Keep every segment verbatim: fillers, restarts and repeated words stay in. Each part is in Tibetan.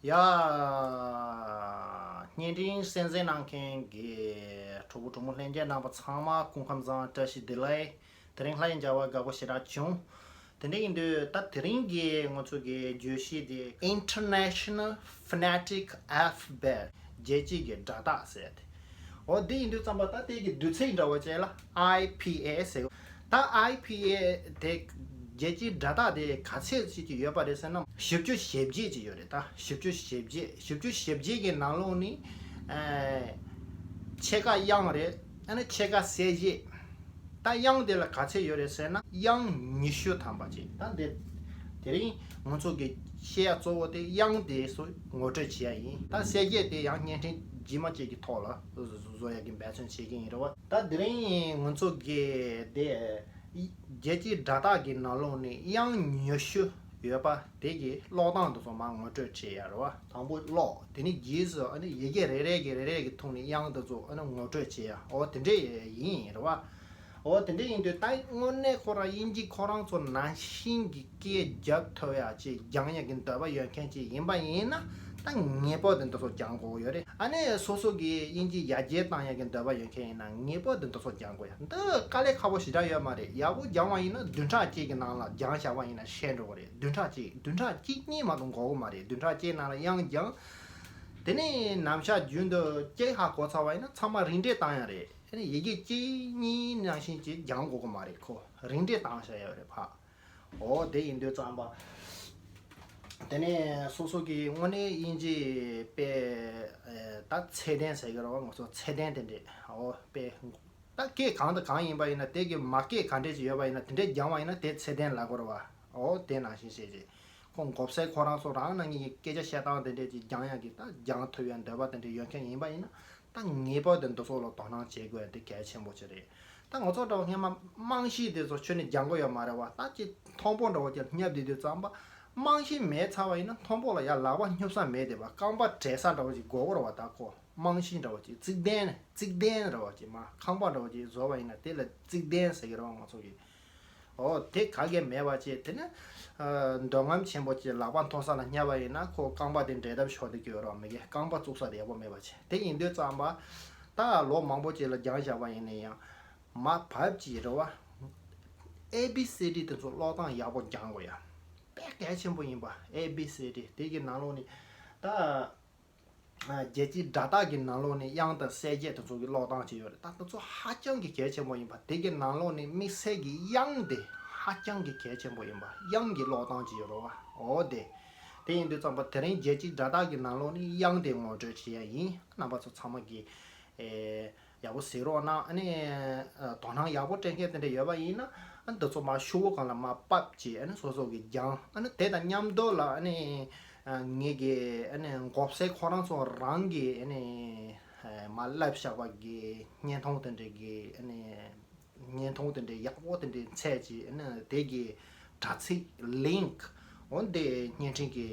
ཡ། བརྙན་འཕྲིན་གསན་གཟིགས་གནང་མཁན་གྱི་གྲོགས་པོ་གྲོགས་མོ་ལྷན་རྒྱས་རྣམ་པ་ཚང་མ་སྐུ་ཁམས་བཟང་། བཀྲ་ཤིས་བདེ་ལེགས། དེ་རིང་ལྷ་ཡི་མཇལ་བ་དགའ་པོ་ཞེ་དྲག་བྱུང་། དེ་འདྲ་ཡིན་དུས་ད་དེ་རིང་གི་ང་ཚོ་གི་བརྗོད་གཞི་དེ་International Phonetic Alphabet། རྒྱལ་སྤྱིའི་གི་སྒྲ་རྟགས་ཟེར་ཏེ། འོ་འདི་ཡིན་དུས་ཙམ་པ་ད་དེ་གི་བསྡུས་ཚིག་འདྲ་བོ་ཅིག་ལ་ཨའི་པི་ཨེ་ཟེར། ད་ཨའི་པི་ཨེ་དེ་རྒྱལ་སྤྱིའི་སྒྲ་རྟགས་དེ་ག་ཚད་ཅིག་ཅིག་ཡོད་པ་རེད་ཟེར་ན། བཞི་བཅུ་ཞེ་བརྒྱད་ཅིག་ཡོད་རེད། ད་བཞི་བཅུ་ཞེ་བརྒྱད། བཞི་བཅུ་ཞེ་བརྒྱད་ཀྱི་ནང་ལོགས་ནི་ཨེ་ཕྱེད་ཀ་དབྱངས་རེད། ཨ་ནི་ཕྱེད་ཀ་གསལ་བྱེད། ད་དབྱངས་དེ་ལ་ག་ཚད་ཡོད་རེད་ཟེར་ན། དབྱངས་ཉི་ཤུ་ཐམ་པ་ཅིག་ད་འདི་དེ་རིང་ང་ཚོ་གི་བཤད་ཡ་གཙོ་བོ་དེ་དབྱངས་དེ་ཚོ་ངོ་སྤྲོད་བྱེད་ཡ་ཡིན། ད་གསལ་བྱེད་དེ་ཡང་བརྙན་འཕྲིན་རྗེས་མ་བཅས་ཀྱི་ཐོག་ལ་བཟོ་ཡ་གི་འབད་བརྩོན་བྱེད་ཀྱི་ཡིན་རེད་བ། ད་དེ་རིང་ང་ཚོ་གི་དེ་རྒྱལ་སྤྱིའི་སྒྲ་རྟགས་ཀྱི་ནང་ལོགས་ནས་དབྱངས་ཉི་ཤུ་ཡོད་པ་དེ་གི་ཀློག་སྟངས་དེ་ཚོ་མར་ངོ་སྤྲོད་བྱེད་ཡ་རེད་བ། དང་པོ་ཀློག་དེ་ནས་རྗེས་སུ་ཨ་ནི་ཡི་གེ་རེ་རེ་གི་རེ་རེ་གི་ཐོག་ནས་དབྱངས་དེ་ཚོ་ཨ་ནི་ངོ་སྤྲོད་བྱེད་ཡ། འོ་དེ་འདྲས་ཡིན་རེད་བ། འོ་དེ་འདྲ་ཡིན་དུས་ད་དངོས་གནས་ཁོ་རང་དབྱིན་ཇི་ཁོ་རང་ཚོ་ནང་བཞིན་གྱི་སྐད་རྒྱབ་ཐུབ་ཡ་ཅིག་སྦྱང་ཡ་གི་འདོད་པ་ཡོད་མཁན་ཅིག་ཡིན་པ་ཡིན་ན། ད་ངེས་པར་དུ་འདི་ཚོ་སྦྱང་དགོས་ཡོད་རེད། ཨ་ནི་སོ་སོ་གི་དབྱིན་ཇི་ཡར་རྒྱས་བཏང་ཡ་གི་འདོད་པ་ཡོད་མཁན་ཡིན་ན་ངེས་པར་དུ་འདི་ཚོ་སྦྱང་དགོས་ཡ། འདི་དཀའ་ལས་ཁག་པོ་ཞེ་དྲག་ཡོད་མ་རེད། ཡག་པོ་སྦྱང་བ་ཡིན་ན་བདུན་ཕྲག་གཅིག་གི་ནང་ལ་སྦྱང་བཞག་པ་ཡིན་ན་ཤེས་འགྲོ་གི་རེད། བདུན་ཕྲག་གཅིག་བདུན་ཕྲག་གཅིག་གཉིས་མ་གཏོགས་འགོར་གི་མ་རེད། བདུན་ཕྲག་གཅིག་ནང་ལ་དབྱངས་སྦྱང་། དེ་ནས་ནམ་ཞག་རྒྱུན་དུ་སྐད་ཧ་གོ་ཚར་བ་ཡིན་ན་ཚང་མ་རིན་བསྲེས་བཏང་ཡ་རེད། ཨ་ནི་ཡི་གེ་གཅིག་གཉིས་ནང་བཞིན་གྱི་སྦྱང་དགོས་ཀྱི་མ་རེད། ཁོ་རིན་བསྲེས་བཏང་བཞག་ཡོད་རེད་ཕ། འོ་དེ་ཡིན་དུས་ཙམ་པ། དེ་ནས་སོ་སོ་གི་དངོས་གནས་དབྱིན་ཇི་དཔེ་ཨེ་ད་ཚད་ལྡན་ཟེར་གྱི་རེད་བ། ང་ཚོ་ཚད་ལྡན་དེ་འདྲས། འོ་དཔེ་ད་སྐད་གང་དང་གང་ཡིན་པ་ཡིན་ན། དེ་གི་མ་སྐད་ག་འདྲས་ཅིག་ཡོད་པ་ཡིན་ན་དེ་འདྲས་སྦྱང་བ་ཡིན་ན་དེ་ཚད་ལྡན་ལབ་དགོས་རེད་བ། འོ་དེ་ནང་བཞིན་བྱས་རྗེས། ཁོ་མགོ་སེར་ཁོ་རང་ཚོ་རང་ནང་གི་སྐད་ཆ་བཤད་སྟངས་དེ་འདྲས་ཀྱི་སྦྱང་ཡག་གི་ད་སྦྱང་ཐུབ་ཡག་འདོད་པ་དེ་འདྲས་ཡོད་མཁན་ཡིན་པ་ཡིན་ན། ད་ངེས་པར་དུ་འདི་ཚོ་ལ་དོ་སྣང་བྱེད་དགོས་ཡག་དེ་གལ་ཆེན་པོ་ཅིག་རེད། ད་ང་ཚོ་འདྲ་བོ་སྔན་མ་རྨང་གཞི་དེ་ཚོ་ཁྱོན་ནས་སྦྱང་དགོས་ཡོད་མ་རེད་བ། ད་ཅི་མཐོན་པོ་འདྲ་བོ་ཅིག་བསྙབས་བསྡད་དུས་ཙམ་པ། རྨང་གཞི་མེད་ཚར་བ་ཡིན་ན་མཐོན་པོ་ལ་ཡར་ལག་པ་སྙོབ་ས་མེད་དེ་བ། རྐང་པ་འབྲད་ས་འདྲ་བོ་ཅིག་དགོས་ཀྱི་རེད་བ། ད་ཁོ་རྨང་གཞི་འདྲ་བོ་ཅིག་རྩིག་གདན་རྩིག་གདན་འདྲ་བོ་ཅིག་མ་ཁང་པ་འདྲ་བོ་ཅིག་བཟོ་བ་ཡིན་ན་དེ་ལ་རྩིག་གདན་ཟེར་གྱི་རེད་བ་ང་ཚོ་གི། འོ་དེ་ག་གེ་མེད་པ་བྱས། དེ་ནི་ཨ་འདོད་རྔམ་ཆེན་པོ་བྱས་ལག་པ་མཐོ་ས་ལ་བསྙབས་པ་ཡིན་ན་ཁོ་རྐང་པ་དེ་འབྲད་ཐབས་ཤོར་དུ་གྱུར་རོགས་མི་དགེ། རྐང་པ་བཙུགས་ས་དེ་ཡག་པོ་མེད་པ་བྱས། དེ་ཡིན་དུས་ཙམ་པ་ད་ལོ་མང་པོ་བྱས་ལ་སྦྱངས་བཞག་པ་ཡིན་ན་ཡང་མ་བབ་ཀྱི་རེད་བ། ཨེ་བི་སི་ཌི་དེ་ཚོ་ཀློག་སྟངས་ཡག་པོ་སྦྱང་དགོས་ཡ། དཔེ་གལ་ཆེན་པོ་ཡིན་པ། ཨེ་བི་སི་ཌི་དེ་གི་ནང་ལོགས་ནས་ད། རྒྱལ་སྤྱིའི་སྒྲ་རྟགས་ཀྱི་ནང་ལོགས་ནས་དབྱངས་དང་གསལ་བྱེད་དེ་ཚོ་གི་ཀློག་སྟངས་ཅིག་ཡོད་རེད། ད་དེ་ཚོ་ཧ་ཅང་གི་གལ་ཆེན་པོ་ཡིན་པ། དེ་གི་ནང་ལོགས་ནས་དམིགས་བསལ་གྱི་དབྱངས་དེ་ཧ་ཅང་གི་གལ་ཆེན་པོ་ཡིན་པ། དབྱངས་ཀྱི་ཀློག་སྟངས་ཅིག་ཡོད་རེད་བ། འོ་དེ། དེ་ཡིན་དུས་ཙམ་པ་དེ་རིང་རྒྱལ་སྤྱིའི་སྒྲ་རྟགས་ཀྱི་ནང་ལོགས་ནས་དབྱངས་དེ་ངོ་སྤྲོད་བྱེད་ཡ་ཡིན། རྣམ་པ་ཚོ་ཚང་མ་གི་ཨེ། ཡག་པོ་གཟིགས་རོགས་གནང་། ཨ་ནི་ཨ་དོ་སྣང་ཡག་པོ་སྤྲད་མཁན་དེ་འདྲ་ཡོད་པ་ཡིན་ན། ཨ་འདི་ཚོ་མར་ཤོག་བུ་སྒང་ལ་མར་ཕབ་བྱས། ཨ་ནི་སོ་སོ་གིས་སྦྱངས། ཨ་ནི་དེ་དང་མཉམ་དུ་ལ་ཨ་ནི་ཨ་ངེད་ཀྱི་ཨ་ནི་མགོ་སེར་ཁོ་རང་ཚོ་རང་གིས་ཨ་ནི་ཨ་མར་བསླབས་བཞག་པ་གི་བརྙན་ཐུང་དེ་འདྲ་གི་ཨ་ནི་བརྙན་ཐུང་དེ་འདྲའི་ཡག་པོ་དེ་འདྲའི་འཚོལ་བྱས། ཨ་ནི་དེ་གི་དྲ་ཚིགས་ལིང་ཀི་འོ་འདི་བརྙན་འཕྲིན་གྱི་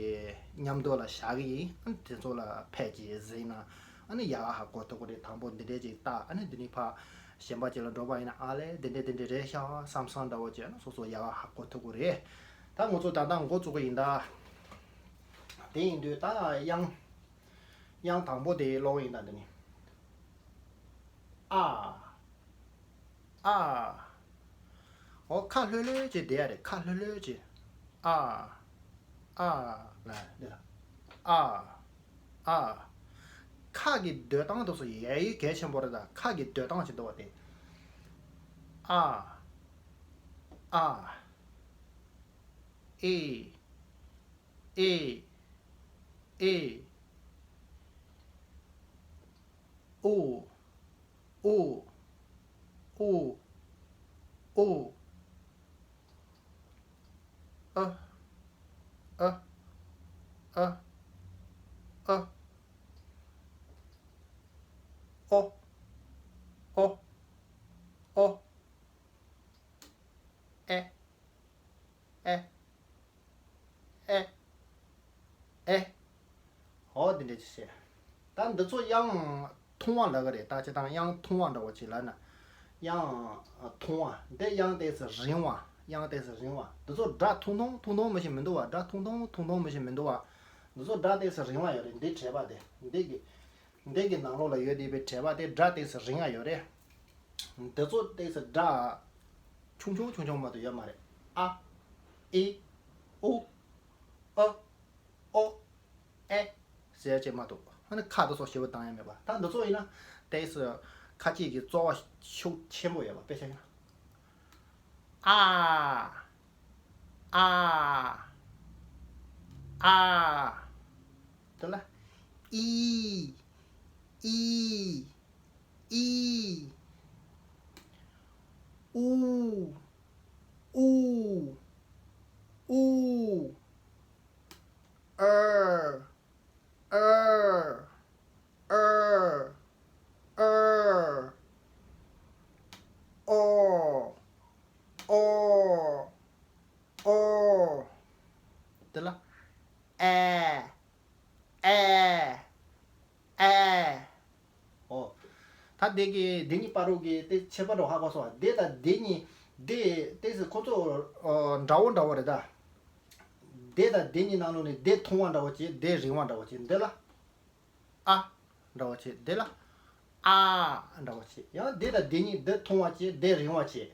མཉམ་དུ་ལ་བཞག་གི་ཡིན། ཨ་ནི་དེ་ཚོ་ལ་ཕེབས་ཀྱིས་གཟིགས་ན་ཨ་ནི་ཡག་ག་ཧ་གོ་ཐུབ་ཀྱི་རེད། དང་པོ་འདི་འདྲས་ཅིག་ལྟ། ཨ་ནི་འདི་ནས་ཕར་གཞན་པ་ཅིག་ལ་འགྲོ་བ་ཡིན་ན། ཨ་ལས་འདི་འདྲས་འདི་འདྲས་རེད་ཤག་བསམ་བསམ་འདྲ་བོ་ཅིག་ཨ་ནི་སོ་སོ་ཡག་ག་ཧ་གོ་ཐུབ་ཀྱི་རེད། ད་ང་ཚོ་ད་ལྟ་འགོ་བཙུགས་ཀྱི་ཡིན་ད། དེ་ཡིན་དུས་ད་དབྱངས་དབྱངས་དང་པོ་དེ་ཀློག་ཡིན་ད། འདི་ནི་ཨ། ཨ། འོ་ཁ་ལྷོད་ལྷོད་བྱས་བསྡད་ཡ་རེད། ཁ་ལྷོད་ལྷོད་བྱས། ཨ། ཨ། ལ་འདི་ལ། ཨ། ཨ། ཁ་གི་སྡོད་སྟངས་དེ་ཚོ་ཡ་ཡི་གལ་ཆེན་པོ་རེད་ད། ཁ་གི་སྡོད་སྟངས་ཅིག་འདུག་བ་དེ། ཨ། ཨ། ཨེ། ཨེ། ཨེ། ཨོ། ཨོ། ཨོ། ཨོ། ཨ། ཨ། ཨ། ཨ། ཨོ། ཨོ། ཨོ། ཨེ། ཨེ། ཨེ། ཨེ། འོ་འདི་འདྲ་ཅིག་བྱས། ད་འདི་ཚོ་དབྱངས་ཐུང་བ་ལབ་ཀྱི་རེད། ད་སྤྱིར་བཏང་དབྱངས་ཐུང་བ་འདྲ་བོ་ཅིག་ལབ་ན། དབྱངས་ཐུང་བ། འདི་དབྱངས་ཏོག་ཙམ་རིང་བ། དབྱངས་ཏོག་ཙམ་རིང་བ། འདི་ཚོ་སྒྲ་ཐུང་ཐུང་ཐུང་ཐུང་མི་ཞིག་མི་འདུག་བ། སྒྲ་ཐུང་ཐུང་ཐུང་ཐུང་མི་ཞིག་མི་འདུག་བ། འདི་ཚོ་སྒྲ་ཏོག་ཙམ་རིང་བ་ཡོད་རེད། འདི་འགྲེལ་པ་དེ། འདི་གི་འདི་གི་ནང་ལོགས་ལ་ཡོད་བསྡད་པའི་འགྲེལ་པ་དེ་སྒྲ་ཏོག་ཙམ་རིང་བ་ཡོད་རེད། འདི་ཚོ་ཏོག་ཙམ་སྒྲ་ཆུང་ཆུང་ཆུང་ཆུང་མ་གཏོགས་ཡོད་མ་རེད། ཨ། ཨི། ཨུ། ཨ། ཨོ། ཨེ། ཟེར་ཅིག་མ་གཏོགས། ཨ་ནི་ཁ་དེ་ཚོ་ཞེ་པོ་བཏང་ཡ་མེད་པ། ད་འདི་ཚོ་ཡིན་ན་ཏོག་ཙམ་ཁ་ཤས་ཀྱི་རྩོལ་བ་ཤུགས་ཆེན་པོ་ཡོད་པ། དཔེ་ཆ་ཡིན་ན། ཨ། ཨ། ཨ། དེ་ལ། ཨི། ཨི། ཨི། ཨུ། ཨུ། ཨུ། ཨར། ཨར། ཨར། ཨར། ཨོ། ཨོ། ཨོ། དེ་ལ། ཨེ། ཨེ། ཨེ། ཨོ། ད་དེ་གི་དེ་གཉིས་བར་དུ་གི་དེ་ཁྱད་པར་འདྲ་བོ་ཧ་གོ་སོང་བ། དེ་དང་དེ་གཉིས་དེ་ཏོག་ཙམ་ཁོ་ཚོ་ཨོ་འདྲ་བོ་འདྲ་བོ་རེད་ད། དེ་དང་དེ་གཉིས་ནང་ལོགས་ནས་དེ་ཐུང་བ་འདྲ་བོ་བྱས། དེ་རིང་བ་འདྲ་བོ་བྱས། འདི་ལ་ཨ་འདྲ་བོ་བྱས། འདི་ལ་ཨ་འདྲ་བོ་བྱས། ཡང་དེ་དང་དེ་གཉིས་དེ་ཐུང་བ་བྱས། དེ་རིང་བ་བྱས།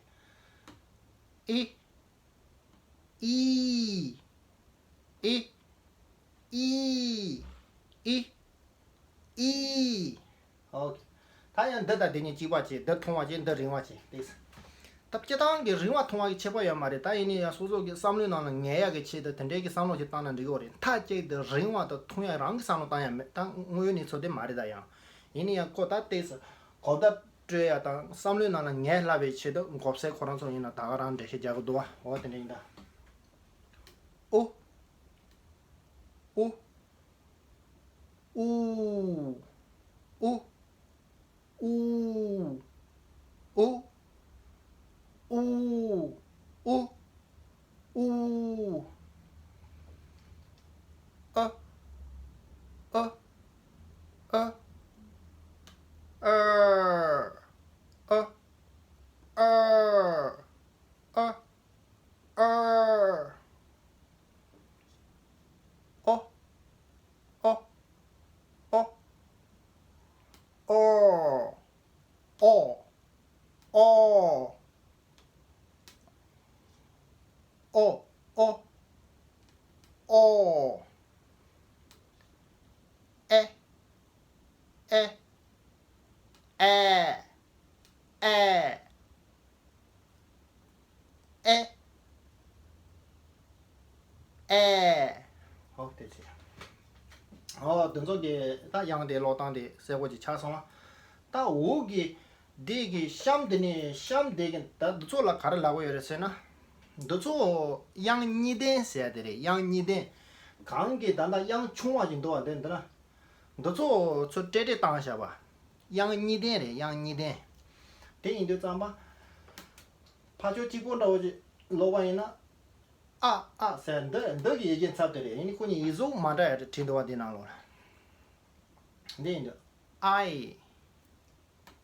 ཨི། ཨི། ཨི། ཨི། ཨི། ཨི། ཨོ་ཁེ། ད་ཡང་འདི་དང་འདི་གཉིས་གཅིག་པ་བྱས། འདི་ཐུང་བ་བྱས། འདི་རིང་བ་བྱས། ཏོག་ཙམ། ད་སྤྱིར་བཏང་གི་རིང་བ་ཐུང་བ་གི་ཁྱད་པར་ཡོད་མ་རེད། ད་ཡིན་ན་ཡང་སོ་སོ་གི་བསམ་བློའི་ནང་ལ་ངེས་ཡག་གི་ཆེད་དུ་དེ་འདྲའི་གི་བསམ་བློ་ཞིག་བཏང་ན་འགྲིག་གི་རེད། མཐའ་གཅིག་ཏུ་རིང་བ་དང་ཐུང་ཡག་རང་གི་བསམ་བློ་བཏང་ཡག་མེད། ད་དངོས་ཡོད་གནས་ཚུལ་དེ་མ་རེད། ད་ཡང་ཡིན་ན་ཡང་ཁོ་ད་ཏོག་ཙམ་གོ་བརྡ་སྤྲོད་ཡག་དང་བསམ་བློའི་ནང་ལ་ངེས་སླ་བའི་ཆེད་དུ་མགོ་སེར་ཁོ་རང་ཚོ་ཡིན་ན་ད་ག་རང་འགྲེལ་བཤད་རྒྱག་གི་འདུག་བ། འོ་དེ་འདྲ་ཡིན་ད། ཨོ། ཨོ། ཨོ། ཨུ། ཨུ། ཨུ། ཨུ། ཨུ། ཨ། ཨ། ཨ། ཨར། ཨ། ཨར། ཨ། ཨར། ཨོ། ཨོ། ཨོ། ཨོ། ཨོ། ཨོ། ཨོ། ཨོ། ཨོ། ཨེ། ཨེ། ཨེ། ཨེ། ཨེ། ཨེ། ཧོ་དེ་ཚེ། ཨོ་དེ་ཚོ་གི་ད་དབྱངས་དེ་ཀློག་སྟངས་དེ་གསལ་པོ་ཅིག་ཆགས་སོང་བ། ད་འོག་གི་འདི་གི་གཤམ་དེ་ནས་གཤམ་དེ་གི་ད་འདི་ཚོ་ལ་ག་རེ་ལབ་ཀྱི་ཡོད་རེད་ཟེར་ན། འདི་ཚོ་དབྱངས་གཉིས་ལྡན་ཟེར་ཡ་དེ་རེད། དབྱངས་གཉིས་ལྡན། གང་གི་ད་ལྟ་དབྱངས་ཆུང་བ་ཞིག་འདུག་བ། འདི་འདི་ན། འདི་ཚོ་ཚུར་སྤྲེལ་སྤྲེལ་བཏང་བཞག་པ། དབྱངས་གཉིས་ལྡན་རེད། དབྱངས་གཉིས་ལྡན། དེ་ཡིན་དུས་ཙམ་པ། ཕར་ཕྱོགས་གཅིག་པོ་འདྲ་བོ་ཅིག་ཀློག་པ་ཡིན་ན། ཨ་ཨ་ཟེར་འདི་འདི་གི་ཡི་གེ་ཚབ་དེ་རེད། ཡིན་ནི་ཁོ་གཉིས་ཡིག་གཟུགས་མ་འདྲ་ཡ་བྲིས་འདུག་བ། འདི་ནང་ལོགས་ལ། འདི་ཡིན་དུས། ཨའི།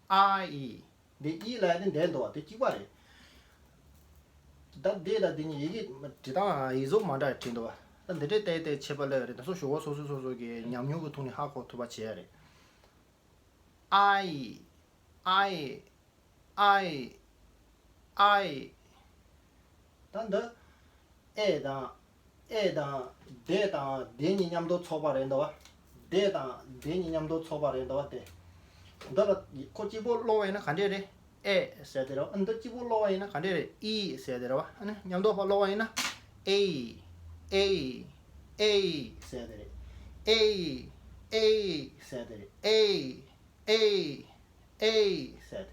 ཨའི། འདི་ཨི་ལ་ཡ་དེ་འདས་འདུག་བ། དེ་གཅིག་པ་རེད། ད་འདི་དང་འདི་གཉིས་ཡི་གེ་འབྲི་སྟངས་ཡིག་གཟུགས་མ་འདྲ་བྲིས་འདུག་བ། ད་འདི་འདྲའི་ལྟའི་ལྟའི་ཁྱད་པར་སླེབས་ཡོད་རེད། ད་སོ་ཞོགས་པ་སོ་སོ་སོ་སོ་གི་ཉམས་མྱོང་གི་ཐོག་ནས་ཧ་གོ་ཐུབ་པ་བྱས་ཡ་རེད། ཨའི། ཨའི། ཨའི། ཨའི། ད་འདི། ཨེ་དང་། ཨེ་དང་། དེ་དང་དེ་གཉིས་མཉམ་དུ་ཚོགས་པ་རེད་འདུག་བ། དེ་དང་དེ་གཉིས་མཉམ་དུ་ཚོགས་པ་རེད་འདུག་བ། དེ། འདི་ལ་ཁོ་གཅིག་པོ་ཀློག་པ་ཡིན་ན་ག་འདྲས་རེད། ཨེ་ཟེར་དེ་རེད་བ། འདི་གཅིག་པོ་ཀློག་པ་ཡིན་ན་ག་འདྲས་རེད། ཨི་ཟེར་དེ་རེད་བ། ཨ་ནི་མཉམ་དུ་ཕར་ཀློག་པ་ཡིན་ན། ཨེ། ཨེ། ཨེ་ཟེར་དེ་རེད། ཨེ། ཨེ་ཟེར་དེ་རེད། ཨེ། ཨེ། ཨེ་ཟེར།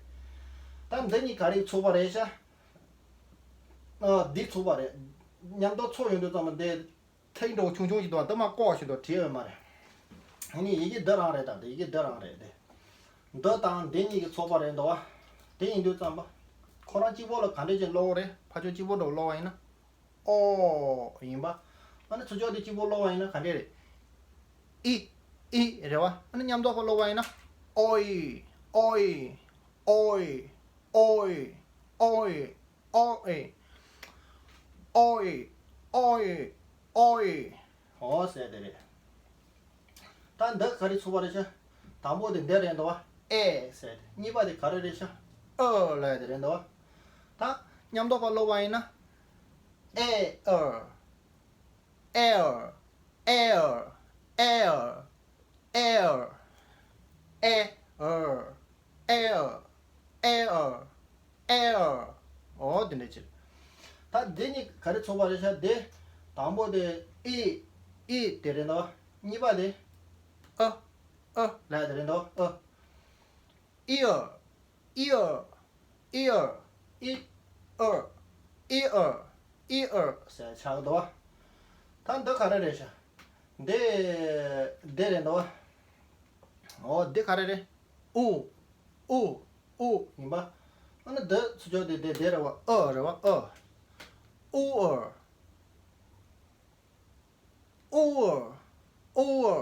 ད་འདི་གཉིས་ག་རེ་ཚོགས་པ་རེད་ཤག་ཨ། འདི་ཚོགས་པ་རེད། མཉམ་དུ་ཚོགས་ཡོང་དུས་ཙམ་པ་འདི་ཐིག་འདྲ་བོ་ཆུང་ཆུང་ཞིག་འདུག་འདི་མར་བཀོག་བཞིན་དུ་བྲིས་ཡོད་མ་རེད། ཨ་ནི་ཡི་གེ་འདི་རང་རེད། ད་འདི་ཡི་གེ་འདི་རང་རེད་དེ། འདི་དང་འདི་གཉིས་ཀྱི་ཚོགས་པ་རེད་འདུག་བ། དེ་ཡིན་དུས་ཙམ་པ། ཁོ་རང་གཅིག་པོ་ལ་ག་འདྲས་ཀྱི་ཀློག་རེད། ཕར་ཕྱོགས་གཅིག་པོ་འདྲ་བོ་ཀློག་པ་ཡིན་ན། ཨོ། ཡིན་པ། ཨ་ནི་ཚུར་ཕྱོགས་དེ་གཅིག་པོ་ཀློག་པ་ཡིན་ན་ག་འདྲས་རེད། ཨི། ཨི་རེད་བ། ཨ་ནི་མཉམ་དུ་ཕར་ཀློག་པ་ཡིན་ན། ཨོའི། ཨོའི། ཨོའི། ཨོའི། ཨོའི། ཨོའི། ཨོའི། ཨོའི། ཨོའི། ཨོ་ཟེར་དེ་རེད། ད་འདི་ག་རེ་ཚུགས་པ་རེད་ཤག་དང་པོ་དེ་འདི་རེད་འདུག་བ། ཨེ་ཟེར་ཏེ། གཉིས་པ་དེ་ག་རེ་རེད་ཤག་ཨ་ལབ་ཡ་དེ་རེད་འདུག་བ། ད་མཉམ་དུ་ཕར་ཀློག་པ་ཡིན་ན། ཨེ་ཨར། ཨེ་ཨར། ཨེ་ཨར། ཨེ་ཨར། ཨེ་ཨར། ཨེ་ཨར། ཨེ་ཨར། ཨེ་ཨར། ཨེ་ཨར། འོ་དེ་འདྲ་ཅིག་ད་འདི་གཉིས་ག་རེ་ཚུགས་པ་རེད་ཤག་དེ་དང་པོ་དེ་ཨི། ཨི་དེ་རེད་འདུག་གཉིས་པ་དེ་ཨ། ཨ་ལབ་དེ་རེད་འདུག་ཨ། ཨི་ཨར། ཨི་ཨར། ཨི་ཨར། ཨི་ཨར། ཨི་ཨར། ཨི་ཨར་ཟེར་ཆགས་འདུག་ད་འདི་ག་རེ་རེད་ཤག་འདི། འདི་རེད་འདུག་འོ་འདི་ག་རེ་རེད། ཨུ། ཨུ། ཨུ་ཡིན་པ། ཨ་ནི་འདི་ཚུར་ཕྱོགས་དེ་དེ་དེ་རེད་བ། ཨ་རེད་བ། ཨ། ཨུ་ཨར། ཨུ་ཨར། ཨུ་ཨར།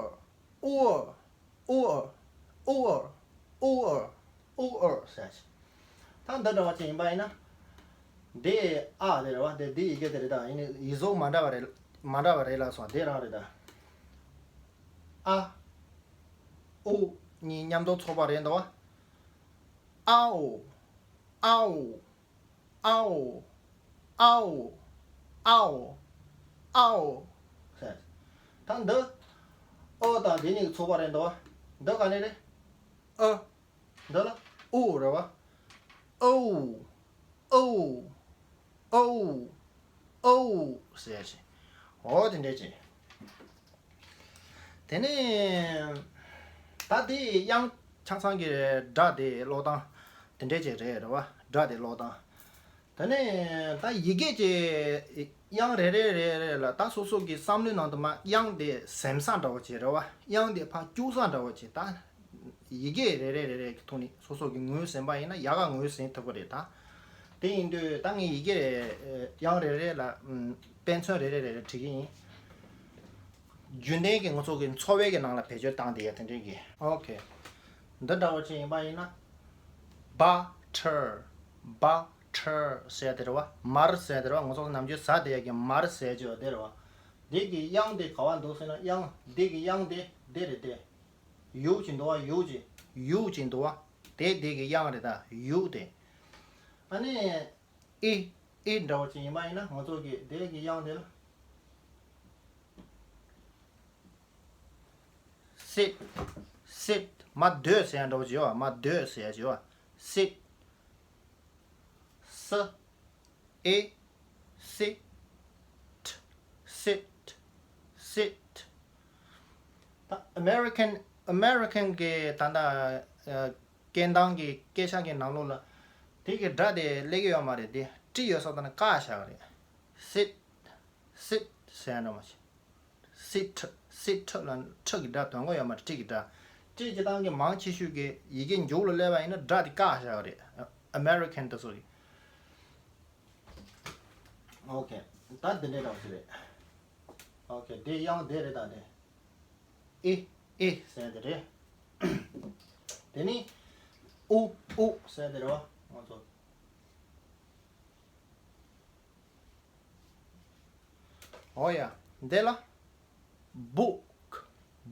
ཨུ་ཨར། ཨུ་ཨར། ཨུ་ཨར། ཨུ་ཨར། ཨུ་ཨར་ཟེར་ཞིག་ད་འདི་འདྲ་བ་ཅིག་ཡིན་པ་ཡིན་ན། འདི་ཨ་དེ་རེད་བ། འདི་འདི་ཡི་གེ་དེ་རེད། ད་ཡིན་ནི་ཡིག་གཟུགས་མ་འདྲ་བ་རེད། མ་འདྲ་བ་རེད་ལབ་སོང་། དེ་རང་རེད་ད། ཨ། ཨུ་གཉིས་མཉམ་དུ་ཚོགས་པ་རེད་འདུག་བ། ཨའོ། ཨའོ། ཨའོ། ཨའོ། ཨའོ། ཨའོ། ཟེར། ད་འདི་ཨོ་དང་འདི་གཉིས་ཀྱི་ཚོགས་པ་རེད་འདུག་བ། འདི་ག་ནས་རེད། ཨ། འདི་ལ་ཨུ་རེད་བ། ཨའོ། ཨའོ། ཨའོ། ཨའོ་ཟེར་ཞིག་འོ་དེ་འདྲས་ཅིག་དེ་ནས་ད་དེ་དབྱངས་ཆ་ཚང་གི་སྒྲ་དེ་ཀློག་སྟངས་དེ་འདྲས་ཅིག་རེད། རེད་བ། སྒྲ་དེ་ཀློག་སྟངས། དེ་ནས་ད་ཡི་གེ་གི་དབྱངས་རེ་རེ་རེ་རེ་ལ་ད་སོ་སོ་གི་བསམ་བློའི་ནང་དུ་མ་དབྱངས་དེ་གཟིམ་ས་འདྲ་བོ་ཅིག་རེད་བ། དབྱངས་དེ་ཕར་སྐྱུག་ས་འདྲ་བོ་ཅིག་ད་ཡི་གེ་རེ་རེ་རེ་རེ་གི་ཐོག་ནས་སོ་སོ་གི་ངོས་ཟིན་པ་ཡིན་ན་ཡག་ག་ངོས་ཟིན་ཐུབ་ཀྱི་རེད་ད། དེ་ཡིན་དུས་ད་ངས་ཡི་གེ་རེ་དབྱངས་རེ་རེ་ལ་དཔེ་མཚོན་རེ་རེ་རེ་རེ་བྲིས་ཀྱི་ཡིན། རྒྱུན་ལྡན་གྱི་ང་ཚོ་གི་འཚོ་བའི་གི་ནང་ལ་བེད་སྤྱོད་བཏང་བསྡད་ཡ་དེ་འདྲའི་གི། ཨོ་ཁེ། འདི་འདྲ་བོ་ཅིག་ཡིན་པ་ཡིན་ན། བ་ཁྲར། བ་ཁྲར་ཟེར་དེ་རེད་བ། མར་ཟེར་དེ་རེད་བ། ང་ཚོ་ནམ་རྒྱུན་ཟ་བསྡད་ཡ་གི་མར་ཟེར་གྱི་ཡོད་དེ་རེད་བ། འདི་གི་དབྱངས་དེ་ག་བ་འདུག་ཟེར་ན། དབྱངས་འདི་གི་དབྱངས་དེ་འདི་རེད་དེ། ཡུག་ཅིག་འདུག་བ། ཡུག་ཅིག་ཡུག་ཅིག་འདུག་བ། དེ་འདི་གི་དབྱངས་རེད་ད། ཡུག་དེ། ཨ་ནི། ཨི། ཨི་འདྲ་བོ་ཅིག་ཡིན་པ་ཡིན་ན་ང་ཚོ་གི་དེ་གི་དབྱངས་དེ་ལ། སིད། སིད། མར་སྡོད་ཟེར་ཡ་འདྲ་བོ་ཅིག་ཡོད་བ། མར་སྡོད་ཟེར་ཡ་ཅིག་ཡོད་བ། སིད། ས། ཨི། སིད། སིད། སིད། ད་ཨ་མེ་རི་ཁན། ཨ་མེ་རི་ཁན་གི་ད་ལྟ་ཨ། སྐད་གདངས་ཀྱི་སྐད་ཆ་གི་ནང་ལོགས་ལ་དེ་གི་སྒྲ་དེ་སླེབས་ཀྱི་ཡོད་མ་རེད། དེ་ཊི་ཡོད་ས་དང་ན་བཀག་བཞག་གི་རེད། སིད། སིད་ཟེར་ཡ་འདྲ་མ་བྱེད། སིད། སིད་ལ་ཁྲི་གི་སྒྲ་དོན་གོ་ཡོད་མ་རེད། ཊི་གི་སྒྲ། ཊི་གི་སྟངས་ཀྱི་མང་ཆེ་ཤོས་ཀྱི་ཡི་གེ་མཇུག་ལ་སླེབས་པ་ཡིན་ན་སྒྲ་དེ་བཀག་བཞག་གི་རེད། ཨ་མེ་རི་ཁན་དེ་ཚོ་གི། ཨོ་ཁེ། ད་འདི་འདྲའི་འདྲ་བོ་ཞིག་རེད། ཨོ་ཁེ། དེ་དབྱངས་དེ་རེད་ད་དེ། ཨི། ཨི་ཟེར་དེ་རེད། དེ་ནི་ཨུ། ཨུ་ཟེར་དེ་རེད་བ། ང་ཚོ། ཨོ་ཡ། འདི་ལ་བུག།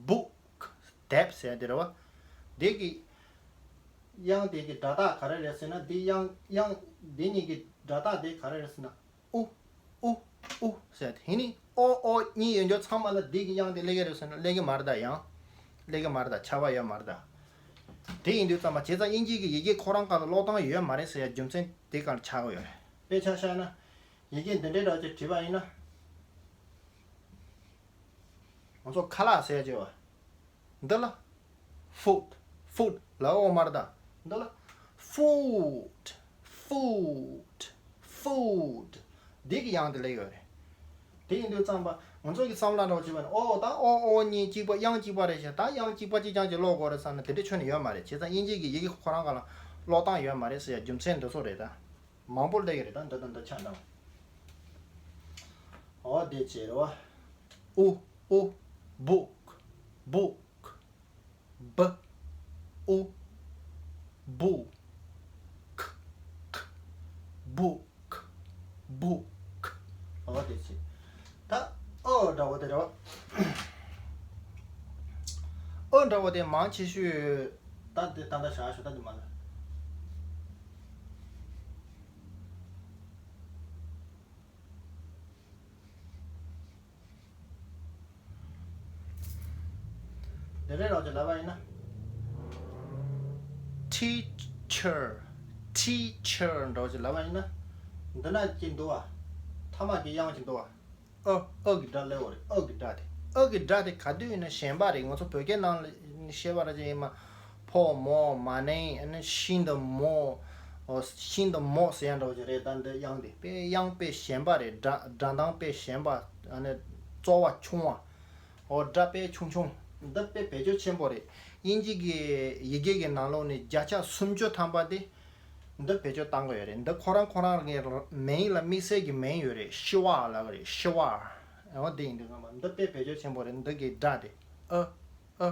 བུག། དེབ་ཟེར་དེ་རེད་བ། དེ་གི་དབྱངས་དེ་གི་སྒྲ་རྟགས་ག་རེ་རེད་ཟེར་ན། དེ་དབྱངས། དབྱངས་དེ་གཉིས་ཀྱི་སྒྲ་རྟགས་དེ་ག་རེ་རེད་ཟེར་ན། ཨུ། ཨུ། ཨུ་ཟེར་དེ། ཡིན་ནི་ཨོ། ཨོ་གཉིས་ཡོད་འགྱོ་ཚང་མ་ལ་འདི་གི་དབྱངས་དེ་སླེབས་ཀྱི་རེད་ཟེར་ན་སླེབས་ཀྱི་མ་རེད་ད། ཡང་སླེབས་ཀྱི་མ་རེད་ད། ཁྱབ་པ་ཡོད་མ་རེད་ད། དེ་ཡིན་དུས་ཙམ་པ་བྱས་ཙང་དབྱིན་ཇི་གི་ཡི་གེ་ཁོ་རང་སྒང་ལ་ཀློག་སྟངས་ཡོད་མ་རེད་ཟེར་ཡ་རྒྱུ་མཚན་དེ་སྒང་ལ་ཆགས་ཀྱི་ཡོད་རེད། དཔེ་ཆ་བཞག་ན་ཡི་གེ་འདི་འདྲའི་འདྲ་ཅིག་བྲིས་པ་ཡིན་ན། ང་ཚོ་ཁ་ལག་ཟེར་ཡ་ཅིག་ཡོད་པ། འདི་ལ་ཧྥུད། ཧྥུད་ལ་ཨོ་མ་རེད་ད། འདི་ལ་ཧྥུད། ཧྥུད། ཧྥུད། འདི་གི་དབྱངས་དེ་སླེབས་ཡོད་རེད། དེ་ཡིན་དུས་ཙམ་པ་ང་ཚོ་གི་བསམ་བློ་འདྲ་བོ་བྱས་པ་ན། ཨོ་ད་ཨོ། ཨོ་གཉིས་གཅིག་པ། དབྱངས་གཅིག་པ་རེད་ཤག་ད་དབྱངས་གཅིག་པ་གཅིག་རྐྱང་གཅིག་ཀློག་དགོས་རེད་བསམ་ན་དེ་འདྲ་ཁྱོན་ནས་ཡོད་མ་རེད། བྱས་ཙང་དབྱིན་ཇི་གི་ཡི་གེ་ཁོ་རང་སྒང་ལ་ཀློག་སྟངས་ཡོད་མ་རེད་ཟེར་ཡ་རྒྱུ་མཚན་འདི་ཚོ་རེད་ད། མང་པོ་སླེབས་ཀྱི་རེད་ད། འདི་དང་འདི་ཆ་འདྲ་བོ། ཨོ་དེ་བྱས་རེད་བ། ཨུ། ཨུ། བུག། བུག། བུ། ཨུ། བུ། ཁ། ཁ། བུག། བུག། ཨོ་དེ་བྱས། ད་ཨོ་འདྲ་བོ་དེ་རེད་བ། འདྲ་བོ་དེ་མང་ཆེ་ཤོས། ད་དེ་ད་ལྟ་བཞག་ཤོག་ད་དེ་མ་ལ། དེ་རེད་རོགས་ཀྱི་ལབ་པ་ཡིན་ན། teacher teacher འདྲ་བོ་ཅིག་ལབ་པ་ཡིན་ན། འདི་ན་ཅིག་འདུག་བ། ཐ་མ་གི་དབྱངས་ཅིག་འདུག་བ། ཨ། ཨ་གི་སྒྲ་སླེབས་པ་རེད། ཨ་གི་སྒྲ་དེ། ཨ་གི་སྒྲ་དེ་ག་དུས་ཡིན་ན་ཞན་པ་རེད། ང་ཚོ་བོད་སྐད་ནང་ལ་བཤད་པ་ར་ཅིག་ཡིན་མ། ཕོ་མོ་མ་ནིང་ཨ་ནི་ཤིན་ཏུ་མོ། ཨོ་ཤིན་ཏུ་མོ་ཟེར་ཡ་འདྲ་བོ་ཅིག་རེད། ད་འདི་དབྱངས་དེ་དཔེ་དབྱངས་དཔེ་ཞན་པ་རེད། སྒྲ་སྒྲ་གདངས་དཔེ་ཞན་པ། ཨ་ནི་རྩོལ་བ་ཆུང་བ། ཨོ་སྒྲ་དཔེ་ཆུང་ཆུང་། འདི་དཔེ་བེད་སྤྱོད་ཆེན་པོ་རེད། དབྱིན་ཇི་གི་ཡི་གེ་གི་ནང་ལོགས་ནས་བརྒྱ་ཆ་སུམ་ཅུ་ཐམ་པ་དེ། འདི་བེད་སྤྱོད་བཏང་གི་ཡོད་རེད། འདི་ཁོ་རང་ཁོ་རང་གི་མིང་ལ་དམིགས་བསལ་གྱི་མིང་ཡོད་རེད། ཤི་བ་ལབ་གི་རེད། ཤི་བ། འོ་འདི་ཡིན་དུས་ཙམ་པ་འདི་དཔེ་བེད་སྤྱོད་ཆེན་པོ་རེད། འདི་གི་སྒྲ་དེ། ཨ། ཨ།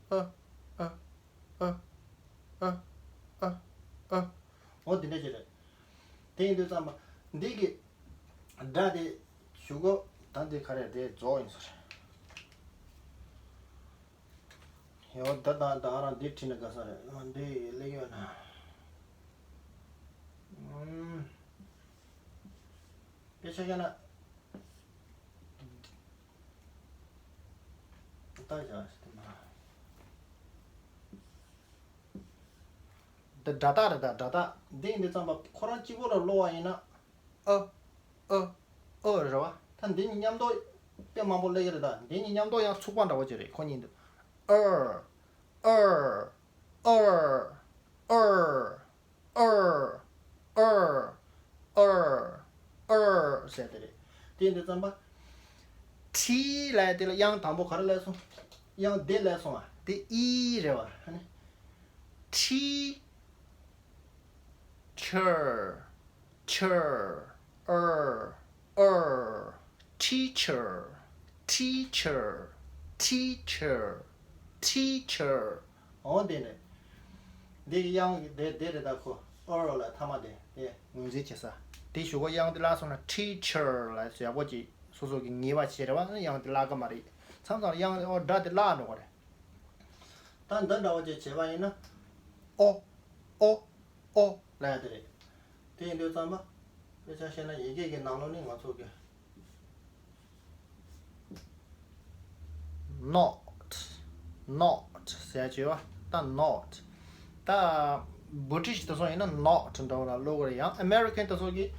ཨ། ཨ། ཨ། ཨ། ཨ། ཨ། འོ་འདི་འདྲ་ཅིག་རེད། དེ་ཡིན་དུས་ཙམ་པ་འདི་གི་སྒྲ་དེ་གཞུག་གུ་ད་འདི་ག་རེ་དེ་རྫོགས་ཡིན་ས་རེད། ཡོ་ད་ད་ད་རང་འདི་བྲིས་ན་དགའ་ས་རེད། འདི་ལེགས་ཡོད་ན། ཨུམ། དཔེ་ཆ་བཞག་ན། ད་བཞག་ཟེར་དེ་མ། འདི་སྒྲ་རྟགས་རེད། ད་སྒྲ་རྟགས་འདི་ཡིན་དུས་ཙམ་པ་ཁོ་རང་གཅིག་པོ་ལ་ཀློག་པ་ཡིན་ན། ཨ། ཨ། ཨ་རེད་བ། ད་འདི་གཉིས་མཉམ་དུ་དཔེ་མང་པོ་སླེབས་ཀྱི་རེད། ད་འདི་གཉིས་མཉམ་དུ་ཡང་ཚུགས་པ་འདྲ་བོ་ཅིག་རེད། ཁོ་གཉིས་འདི། ཨར། ཨར། ཨར། ཨར། ཨར། ཨར། ཨར། ཨར་ཟེར་དེ་རེད། དེ་འདི་ཙམ་པ། ཁྲི་ལབ་དེ་ལ་དབྱངས་དང་པོ་ག་རེ་སླེབས་སོང་། དབྱངས་དེ་སླེབས་སོང་བ། དེ་ཨི་རེད་བ། ཨ་ནི། ཁྲི། ཆར། ཆར། ཨར། ཨར། ཊི་ཆར། ཊི་ཆར། ཊི་ཆར། ཊི་ཆར། འོ་དེ་ནས། འདི་གི་དབྱངས་དེ་དེ་རེད། ད་ཁོ་ཨར་ལ་ཐ་མ་དེ་དེ་ངོས་འཛིན་བྱེད་ས། དེ་གཞུག་གུ་དབྱངས་དེ་བརླག་སོང་ན་ཊི་ཆར་ལ་ཡག་པོ་ཅིག་སོ་སོ་གི་ངེས་པ་བྱེད་རེད་བ། དབྱངས་དེ་བརླག་གི་མ་རེད། མཚམས་མཚམས་དབྱངས་དེ་ཨོ་སྒྲ་དེ་བརླག་འགྲོ་གི་རེད། ད་འདི་འདྲ་བོ་ཅིག་བྱས་པ་ཡིན་ན། ཨོ། ཨོ། ཨོ་ལབ་ཡ་དེ་རེད། དེ་ཡིན་དུས་ཙམ་པ། དཔེ་ཆ་བཤད་ན་ཡི་གེ་གི་ནང་ལོགས་ནས་ང་ཚོ་གི། not not ཟེར་ཡ་ཅིག་ཡོད་པ། ད་not། ད་བྷི་ཊི་ཤི་དེ་ཚོ་ཡིན་ན་not འདྲ་བོ་ལ་ཀློག་གི་རེད། ཡང་ཨ་མེ་རི་ཀན་དེ་ཚོ་གིས་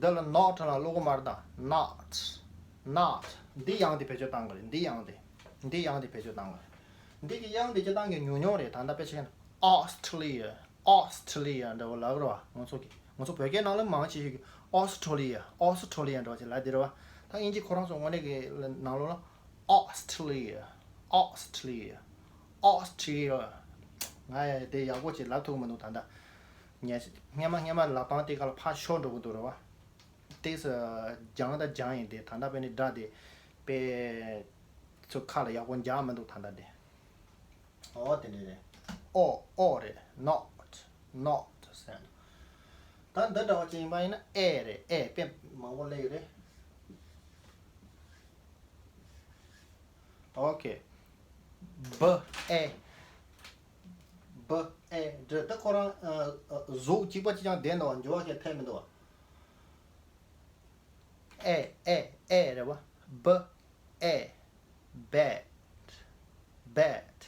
འདི་ལ་not ལ་ཀློག་གི་མ་རེད། ད་not not འདི་དབྱངས་དེ་བེད་སྤྱོད་བཏང་གི་རེད། འདི་དབྱངས་དེ། འདི་དབྱངས་དེ་བེད་སྤྱོད་བཏང་གི། འདི་གི་དབྱངས་དེ་སྤྱིར་བཏང་གི་ཉུང་ཉུང་རེད། ད་ལྟ་དཔེ་ཆ་བཞག་ན་Australia Australia འདྲ་བོ་ལབ་རེད་བ། ང་ཚོ་གི་ང་ཚོ་བོད་སྐད་ནང་ལ་མང་ཆེ་ཤོས་ཀྱི་Australia Australia འདྲ་བོ་ཅིག་ལབ་དེ་རེད་བ། ད་དབྱིན་ཇི་ཁོ་རང་ཚོ་དངོས་གནས་ཀྱི་ནང་ལོགས་ལ་Australia Australia Australia ང་ཡ་དེ་ཡག་པོ་ཅིག་ལབ་ཐུབ་ཀྱི་མི་འདུག་ད་ལྟ་ངས་སྔན་མ་སྔན་མ་ལབ་སྟངས་དེ་ག་ལ་ཕར་ཤོར་འགྲོ་གི་འདུག་རེད་བ། ཏོག་ཙམ་སྦྱངས་ད་སྦྱངས་ཡིན་ཏེ། ད་ལྟ་དཔེ་ནི་སྒྲ་དེ་དཔེ་ཚོ་ཁ་ལ་ཡག་པོ་འཇགས་མི་འདུག་ད་ལྟ་དེ། ཨོ་དེ་འདྲ་རེད། ཨོ་ཨོ་རེད། not not ཟེར་ན། ད་འདི་འདྲ་བ་ཅིག་ཡིན་པ་ཡིན་ན་ཨེ་རེད། ཨེ་དཔེ་མང་པོ་སླེབས་ཡོད་རེད། ཨོ་ཁེ། བ་ཨེ། བ་ཨེ་འདྲ། ད་ཁོ་རང་ཨ་ཨ་གཟུགས་གཅིག་པ་གཅིག་རྐྱང་བསྡད་འདུག་བ། འགྱུར་བ་ཞིག་ཐེབས་མི་འདུག་བ། ཨེ་ཨེ་ཨེ་རེད་བ། བ་ཨེ། bad bad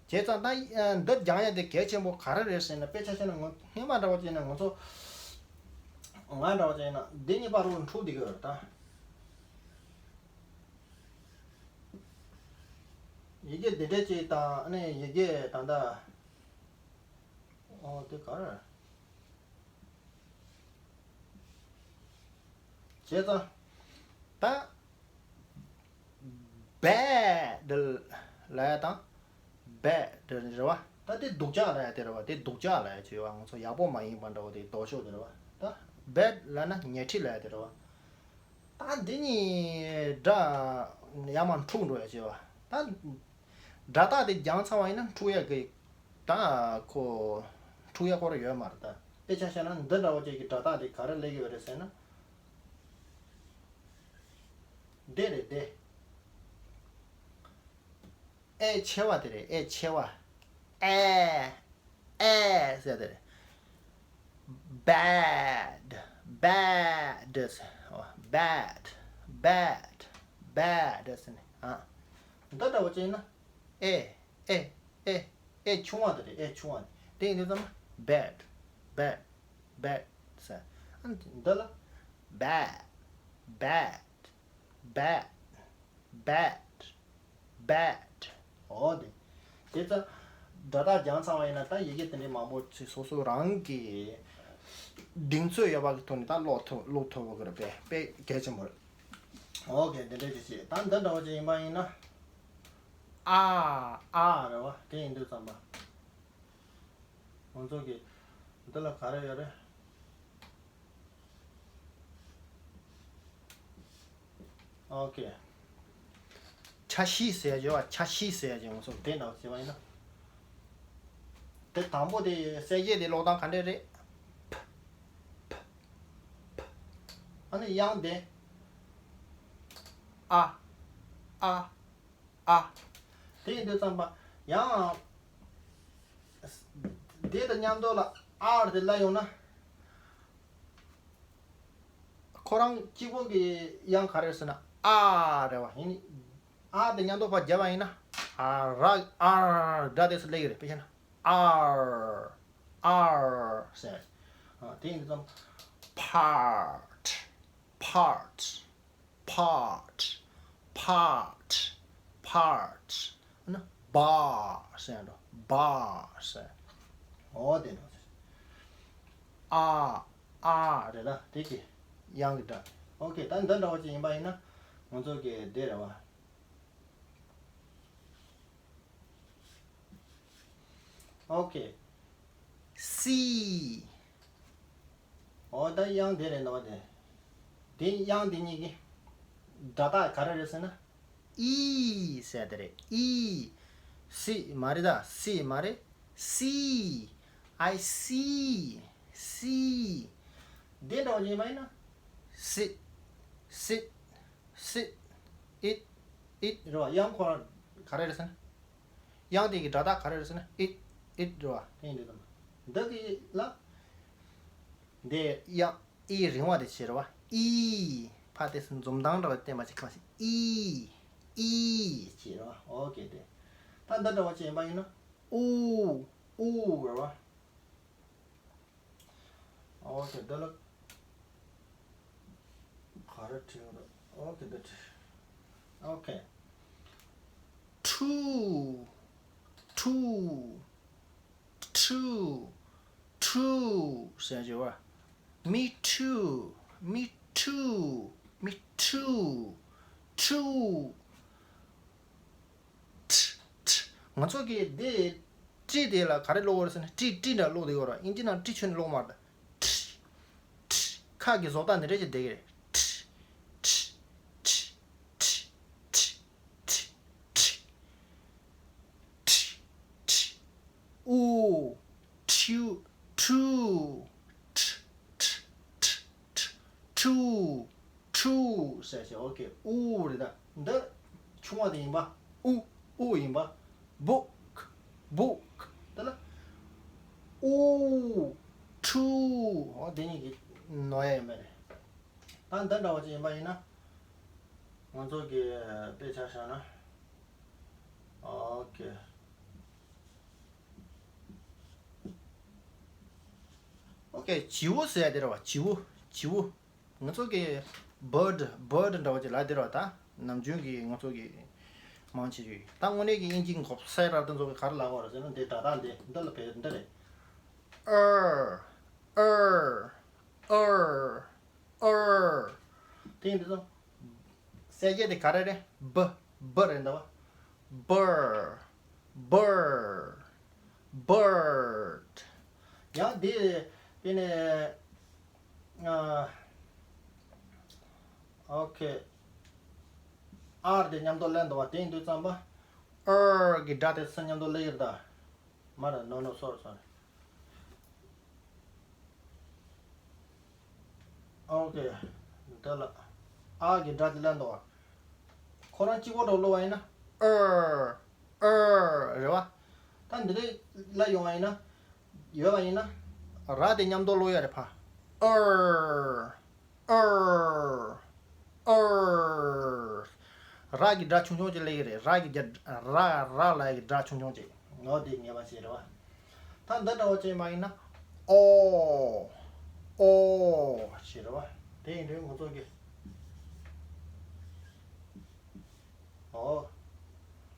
བྱས་ཙང་ད་ཨ་འདི་སྦྱང་ཡ་དེ་གལ་ཆེན་པོ་ག་རེ་རེད་ཟེར་ན། དཔེ་ཆ་བཤད་ན་ང་སྔོན་མ་འདྲ་བ་བྱས་ན་ང་ཚོ་ང་འདྲ་བ་བྱས་ན་འདི་གཉིས་བར་དུ་འཁྲུག་བསྡད་ཀྱི་ཡོད་རེད་ད། ཡི་གེ་འདི་འདྲ་ཅིག་དང་ཨ་ནི་ཡི་གེ་ད་ལྟ་ཨོ་དེ་ག་རེ་བྱས་ཙང་ད་bad ལབ་ཡ་དང་bad རེད་བ། ད་དེ་སྡུག་ཅག་ལབ་ཡ་དེ་རེད་བ། དེ་སྡུག་ཅག་ལབ་ཡ་ཅིག་ཡོད་བ། ང་ཚོ་ཡག་པོ་མ་ཡིན་པ་འདྲ་བོ་དེ་ལྡོག་ཕྱོགས་དེ་རེད་བ། ད་bad ལབ་ན་ཉེས་ཁྲི་ལབ་ཡ་དེ་རེད་བ། ད་འདི་གཉིས་སྒྲ་ཡར་མར་འཁྲུག་འགྲོ་ཡ་བྱེད་པ། ད་སྒྲ་རྟགས་དེ་སྦྱངས་ཚར་བ་ཡིན་ན་འཁྲུག་ཡ་གི་ད་ཁོ་འཁྲུག་ཡ་ཁོ་ར་ཡོད་མ་རེད། ད་དཔེ་ཆ་བཤད་ན་འདི་འདྲ་བོ་ཅིག་གི་སྒྲ་རྟགས་དེ་ག་རེ་སླེབས་ཀྱི་ཡོད་རེད་ཟེར་ན། འདི་རེད་འདི། ཨེ་ཆེ་བ་དེ་རེད། ཨེ་ཆེ་བ། ཨེ། ཨེ་ཟེར་དེ་རེད། bad, bad ཟེར། ཨོ། bad, bad, bad ཟེར་ནས། ཨ། འདི་འདྲ་བོ་ཅིག་ཡིན་ན། ཨེ། ཨེ། ཨེ། ཨེ་ཆུང་བ་དེ་རེད། ཨེ་ཆུང་བ་དེ། དེ་ཡིན་དུས་ཙམ་པ། bad, bad, bad ཟེར། ཨ། འདི་ལ། bad, bad, bad, bad, bad ཨོ་དེ། དེ་ཙམ་སྒྲ་རྟགས་སྦྱངས་ཚར་བ་ཡིན་ན། ད་ཡི་གེ་དེ་འདྲའི་མང་པོ་ཅིག་སོ་སོ་རང་གི་གདེང་ཚོད་ཡོད་པ་གི་ཐོག་ནས་ད་ཀློག་ཐུབ། ཀློག་ཐུབ་པ་གི་རེད་པས། དཔེ་གལ་ཆེན་པོ་རེད། ཨོ་ཁེ། དེ་འདྲ་ཅིག་བྱེད། ད་འདི་འདྲ་བོ་ཅིག་ཡིན་པ་ཡིན་ན། ཨ། ཨ་རེད་བ། དེ་ཡིན་དུས་ཙམ་པ། ང་ཚོ་གི་འདི་ལ་ག་རེ་ཡོད་རེད། ཨོ་ཁེ། ཆ་ཤས་ཟེར་ཡ་ཡོད་པ། ཆ་ཤས་ཟེར་ཡ་ཡོད། ང་ཚོ་དེ་འདྲ་བ་བྱས་པ་ཡིན་ན། དེ་དང་པོ་དེ་གསལ་བྱེད་དེ་ཀློག་སྟངས་ག་འདྲ་རེད། ཕ། ཕ། ཕ། ཨ་ནི་དབྱངས་དེ། ཨ། ཨ། ཨ། དེ་ཡིན་དུས་ཙམ་པ། ཡང་། དེ་དང་མཉམ་དུ་ལ་ཨར་དེ་སླེབས་ཡོང་ན། ཁོ་རང་གཅིག་པོ་གི་དབྱངས་ག་རེ་རེད་ཟེར་ན། ཨ་རེད་བ། ཡིན་ནི། ཨ་དེ་མཉམ་དུ་ཕར་བརྒྱབ་པ་ཡིན་ན། ཨ་ར། ཨར། སྒྲ་དེ་ཚོ་སླེབས་ཀྱི་རེད། དཔེ་བཞག་ན། ཨར། ཨར་ཟེར། ཨ། དེ་ཡིན་དུས་ཙམ། part, part, part, part, part ཨ་ནི་bar ཟེར་འགྲོ། bar ཟེར། ཨོ་དེ་འདྲ་ཟེར། ཨ། ཨ་རེད་ལ། དེ་གི་དབྱངས་ཀྱི་སྒྲ། ཨོ་ཁེ། ད་འདི་འདྲ་བ་ཅིག་ཡིན་པ་ཡིན་ན། ང་ཚོ་གི་དེ་རེད་བ། ཨོ་ཁེ། སི། ཨོ་ད་དབྱངས་དེ་རེད་འདུག་བ་དེ། དེ་དབྱངས་དེ་གཉིས་ཀྱི་སྒྲ་རྟགས་ག་རེ་རེད་ཟེར་ན། ཨི་ཟེར་དེ་རེད། ཨི། སི་མ་རེད་ད། སི་མ་རེད། སི། I see, see དེ་འདྲ་བ་ཡིན་པ་ཡིན་ན། སི། སི། སི། ཨིད། ཨིད་རེད་བ། དབྱངས་ཁོ་རང་ག་རེ་རེད་ཟེར་ན། དབྱངས་དེ་གི་སྒྲ་རྟགས་ག་རེ་རེད་ཟེར་ན། ཨིད། ཨིད་རེད་བ། དེ་ཡིན་དུས་ཙམ་པ། འདི་གི་ལ། འདི་དབྱངས་ཨི་རིང་བ་དེ་བྱས་རེད་བ། ཨི། ཕ་དེ་འཛུམ་མདངས་འདྲ་བ་བསྟན་པ་ཅིག་གང་ཞིག་ཨི། ཨི་བྱས་རེད་བ། ཨོ་ཁེ། དེ་ད་འདི་འདྲ་བ་ཅིག་ཡིན་པ་ཡིན་ན། ཨུ། ཨུ་རེད་བ། ཨོ་ཁེ། འདི་ལ་ག་རེ་བྲིས་ཡོད་རེད། ཨོ་ཁེ། འདི་བྲིས། ཨོ་ཁེ། ཊུ། ཊུ། ཊུ། ཊུ་ཟེར་གྱི་བ། Me too, me too, me too, ཊུ། ཊ། ཊ། ང་ཚོ་གི་འདི་ཊི་དེ་ལ་ག་རེ་ཀློག་དགོས་རེད་ཟེར་ན། ཊི། ཊི་འདྲ་ཀློག་བསྡད་ཡོད་རེད། ཨིན་ཇི་ནང་ཊི་ཁྱོན་ནས་ཀློག་མ་རེད། ཊི། ཊི། ཁ་གི་བཟོ་ལྟ་འདི་འདྲ་ཞིག་བསྡད་ཀྱི་རེད། ཊི། ཊི། ཊི། ཊི། ཊི། ཊི། ཊི། ཊི། ཨུ། ཊུ། ཊུ། ཊི། ཊི། ཊི། ཊི། ཊུ། ཊུ་ཟེར་ཞེས། ཨོ་ཁེ། ཨུ་རེད་ད། འདི་ཆུང་བ་དེ་ཡིན་པ། ཨུ། ཨུ་ཡིན་པ། བུག། བུག་དེ་ལ། ཨུ། ཊུ། ཨོ་དེ་གཉིས་ཀྱི་ནོར་ཡ་ཡིན་པ་རེད། ད་འདི་འདྲ་བ་ཅིག་ཡིན་པ་ཡིན་ན། ང་ཚོ་གི་དཔེ་ཆ་བཞག་ན། ཨོ་ཁེ། ཨོ་ཁེ། བྱིའུ་ཟེར་ཡ་དེ་རེད་བ། བྱིའུ། བྱིའུ། ང་ཚོ་གི་བྷར་ཌི། བྷར་ཌི་འདྲ་བ་ཅིག་ལབ་དེ་རེད་བ། ད་ནམ་རྒྱུན་གྱི་ང་ཚོ་གི་མང་ཆེ་ཞིག་ད་དངོས་གནས་ཀྱི་དབྱིན་ཇིའི་འགོག་སེ་ར་དེ་ཚོ་གི་ག་རེ་ལབ་པ་རེད་ཟེར་ན། འདི་སྒྲ་རྟགས་འདི་འདི་ལ་བེད་འདི་རེད། ཨར། ཨར། ཨར། ཨར། དེ་ཡིན་དུས་ཙམ། གསལ་བྱེད་དེ་ག་རེ་རེད། བྷ། བྷ་རེད་འདུག་བ། བྷར། བྷར། བྷར་ཌི། ཡང་དེ་དེ་ནས་ཨ། ཨོ་ཁེ། ཨར་དེ་མཉམ་དུ་སླེབས་འདུག་བ། དེ་ཡིན་དུས་ཙམ་པ། ཨར་གི་སྒྲ་དེ་ཚོ་མཉམ་དུ་སླེབས་ཡོད་ད། མ་རེད། ནོ་ནོ། སོ་རི། སོ་རི། ཨོ་ཁེ། འདི་ལ་ཨ་གི་སྒྲ་དེ་ལ་འདུག་བ། ཁོ་རང་གཅིག་པོ་འགྲོ་ལོ་བ་ཡིན་ན། ཨར། ཨར། འདི་འདྲའི་ལ་ཡོང་བ་ཡིན་ན། ཡོད་པ་ཡིན་ན། ར་དེ་མཉམ་དུ་ཀློག་ཡ་རེད་ཕ། ཨར། ཨར། ཨར། ར་གི་སྒྲ་ཆུང་ཆུང་ཅིག་སླེབས་ཀྱི་རེད། ར་གི་རྒྱ་ར་ར་ལ་ཡི་སྒྲ་ཆུང་ཆུང་ཅིག་ངོ་དེ་ངེས་པ་ཞིག་རེད་བ། ད་འདི་འདྲ་བོ་ཅིག་མ་ཡིན་ན། ཨོ། ཨོ། ཞིག་རེད་བ། དེ་ཡིན་དུས་ང་ཚོ་གི་ཨོ།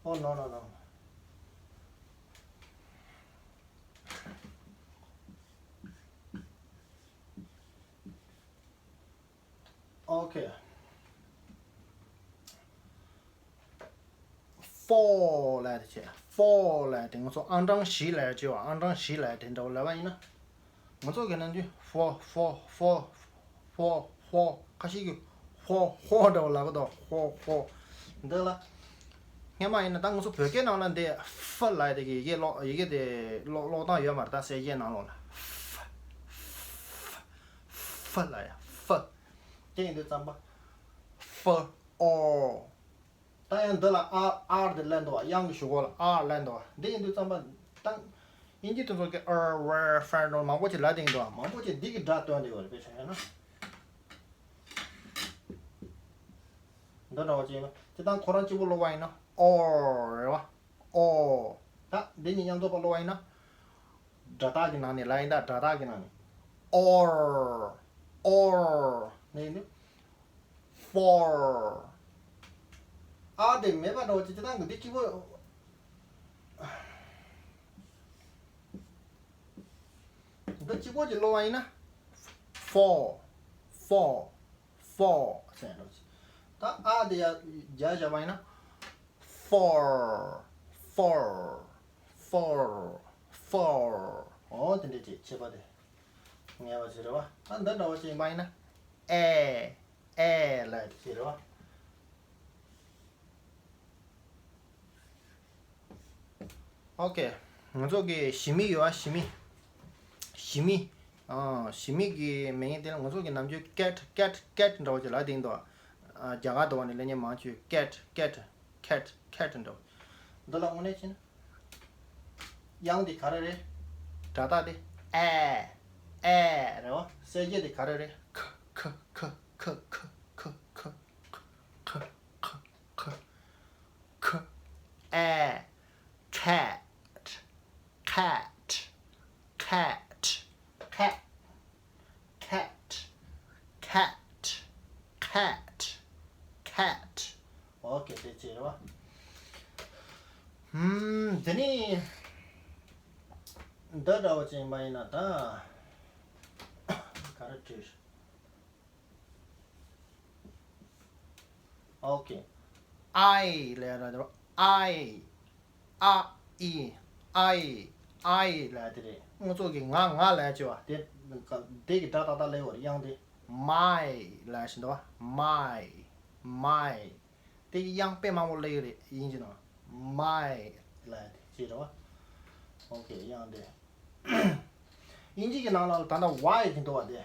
ཨོ། ནོ་ནོ་ནོ། ཨོ་ཁེ། ཧྥོ་ལབ་དེ་བྱས། ཧྥོ་ལབ་དེ་ང་ཚོ་ཨང་གྲངས་བཞི་ལབ་ཡ་བྱས་པ། ཨང་གྲངས་བཞི་ལབ་དེ་འདྲ་བོ་ལབ་པ་ཡིན་ན། ང་ཚོ་གི་ནང་དུ་ཧྥོ་ཧྥོ་ཧྥོ་ཧྥོ་ཧྥོ། ཁ་ཤས་ཀྱིས་ཧོ་ཧོ་འདྲ་བོ་ལབ་གི་འདུག་ཧོ་ཧོ། འདི་ལ། སྔན་མ་ཡིན་ན་ད་ང་ཚོ་བོད་སྐད་ནང་ལ་འདི་ཧྥ་ལབ་དེ་གི་ཡི་གེ་ཀློག་ཡི་གེ་དེ་ཀློག་ཀློག་སྟངས་ཡོད་མ་རེད། ད་གསལ་བཤད་ནང་ལོགས་ལ་ཧྥ་ཧྥ་ཧྥ་ལབ་ཡ་ཧྥ། དེ་ཡིན་དུས་ཙམ་པ། ཧྥ་ཨོ། ད་ཡང་འདི་ལ་ཨ་ཨར་དེ་སླེབས་འདུག་བ། དབྱངས་ཀྱི་གཞུག་གུ་ལ་ཨར་སླེབས་འདུག་བ། འདི་ཡིན་དུས་ཙམ་པ་ད་དབྱིན་ཇི་དེ་ཚོ་གི་ཨར་ཝར་ཧྥན་འགྲོ་མང་པོ་ཅིག་ལབ་བསྡད་ཀྱི་འདུག་བ། མང་པོ་ཅིག་འདི་གི་སྒྲ་བཏོན་བསྡད་ཡོད་རེད། དཔེ་ཆ་བཞག་ན། འདི་འདྲ་བོ་ཅིག་ཡིན་ན་སྤྱིར་བཏང་ཁོ་རང་གཅིག་པུ་ཀློག་པ་ཡིན་ན་ཨོ་རེད་བ། ཨོ། ད་འདི་གཉིས་མཉམ་འཛོམས་པ་ཀློག་པ་ཡིན་ན། སྒྲ་རྟགས་ཀྱི་ནང་ནས་ལབ་ཡིན་ད། སྒྲ་རྟགས་ཀྱི་ནང་ནས། ཨོར། ཨོར། ནས་ནི། ཧྥོར། ཨ་དེ་མེད་པ་འདྲ་བོ་ཅིག་སྤྱིར་བཏང་གི་འདི་གཅིག་པོ། འདི་གཅིག་པོ་ཅིག་ཀློག་པ་ཡིན་ན། ཧྥོ། ཧྥོ། ཧྥོ། ཟེར་འགྲོ་ཅིག་ད་ཨ་དེ་ཡ་རྒྱ་བཞག་པ་ཡིན་ན། ཧྥོར། ཧྥོར། ཧྥོར། ཧྥོར། འོ་དེ་འདྲ་ཅིག་ཁྱད་པར་དེ་ངེས་པ་ཅིག་རེད་བ། ད་འདི་འདྲ་བོ་ཅིག་ཡིན་པ་ཡིན་ན། ཨེ། ཨེ་ལབ་ཅིག་རེད་བ། ཨོ་ཁེ། ང་ཚོ་གི་ཞི་མི་ཡོད་ཨ། ཞི་མི། ཞི་མི། ཨ། ཞི་མི་གི་མིང་དེ་ལ་ང་ཚོ་གི་ནམ་རྒྱུན་ཀེ་ཊི་ཀེ་ཊི་ཀེ་ཊི་འདྲ་བོ་ཅིག་ལབ་བསྡད་ཀྱི་འདུག་ཨ། རྒྱ་གར་དུ་བ་ནས་སླེབས་མཁན་མང་ཆེ་ཀེ་ཊི་ཀེ་ཊི་ཁེ་ཊི་ཁེ་ཊི་འདྲ་བོ། འདི་ལ་དངོས་གནས་བྱས་ན། དབྱངས་དེ་ག་རེ་རེད། སྒྲ་རྟགས་དེ་ཨེ། ཨེ་རེད་བ། གསལ་བྱེད་དེ་ག་རེ་རེད། ཁ་ཁ་ཁ། ཁ། ཁ། ཨེ། ཁེ་ཊི། ཁེ་ཊི། ཁེ་ཊི། ཁེ། ཁེ་ཊི། ཁེ་ཊི། ཁེ་ཊི། ཁེ་ཊི། ཨོ་ཁེ། དེ་ཅི་རེད་བ། ཧུམ། དེ་ནི། འདི་འདྲ་བོ་ཅིག་མ་ཡིན་ན་ད། ག་རེ་བྲིས། ཨོ་ཁེ། ཨའི་ལབ་ཡ་ར་དེ་རོ། ཨའི། ཨ་ཨི། ཨའི། ཨའི་ལབ་ཡ་དེ་རེད། ང་ཚོ་གི་ང་ང་ལབ་ཡ་ཅིག་བ། དེ་དེ་གི་སྒྲ་ཏག་ཏག་སླེབས་ཡོད་རེད། དབྱངས་དེ། མའི་ལབ་ཡ་ཞིག་འདུག་བ། མའི། མའི། དེ་གི་དབྱངས་དཔེ་མང་པོ་སླེབས་ཡོད་རེད། དབྱིན་ཇི་ནང་། མའི་ལབ་ཡ་དེ་ཅིག་རེད་བ། ཨོ་ཁེ། དབྱངས་དེ། དབྱིན་ཇི་གི་ནང་ལ་ད་ལྟ་ཝའི་ཅིག་འདུག་བ་དེ།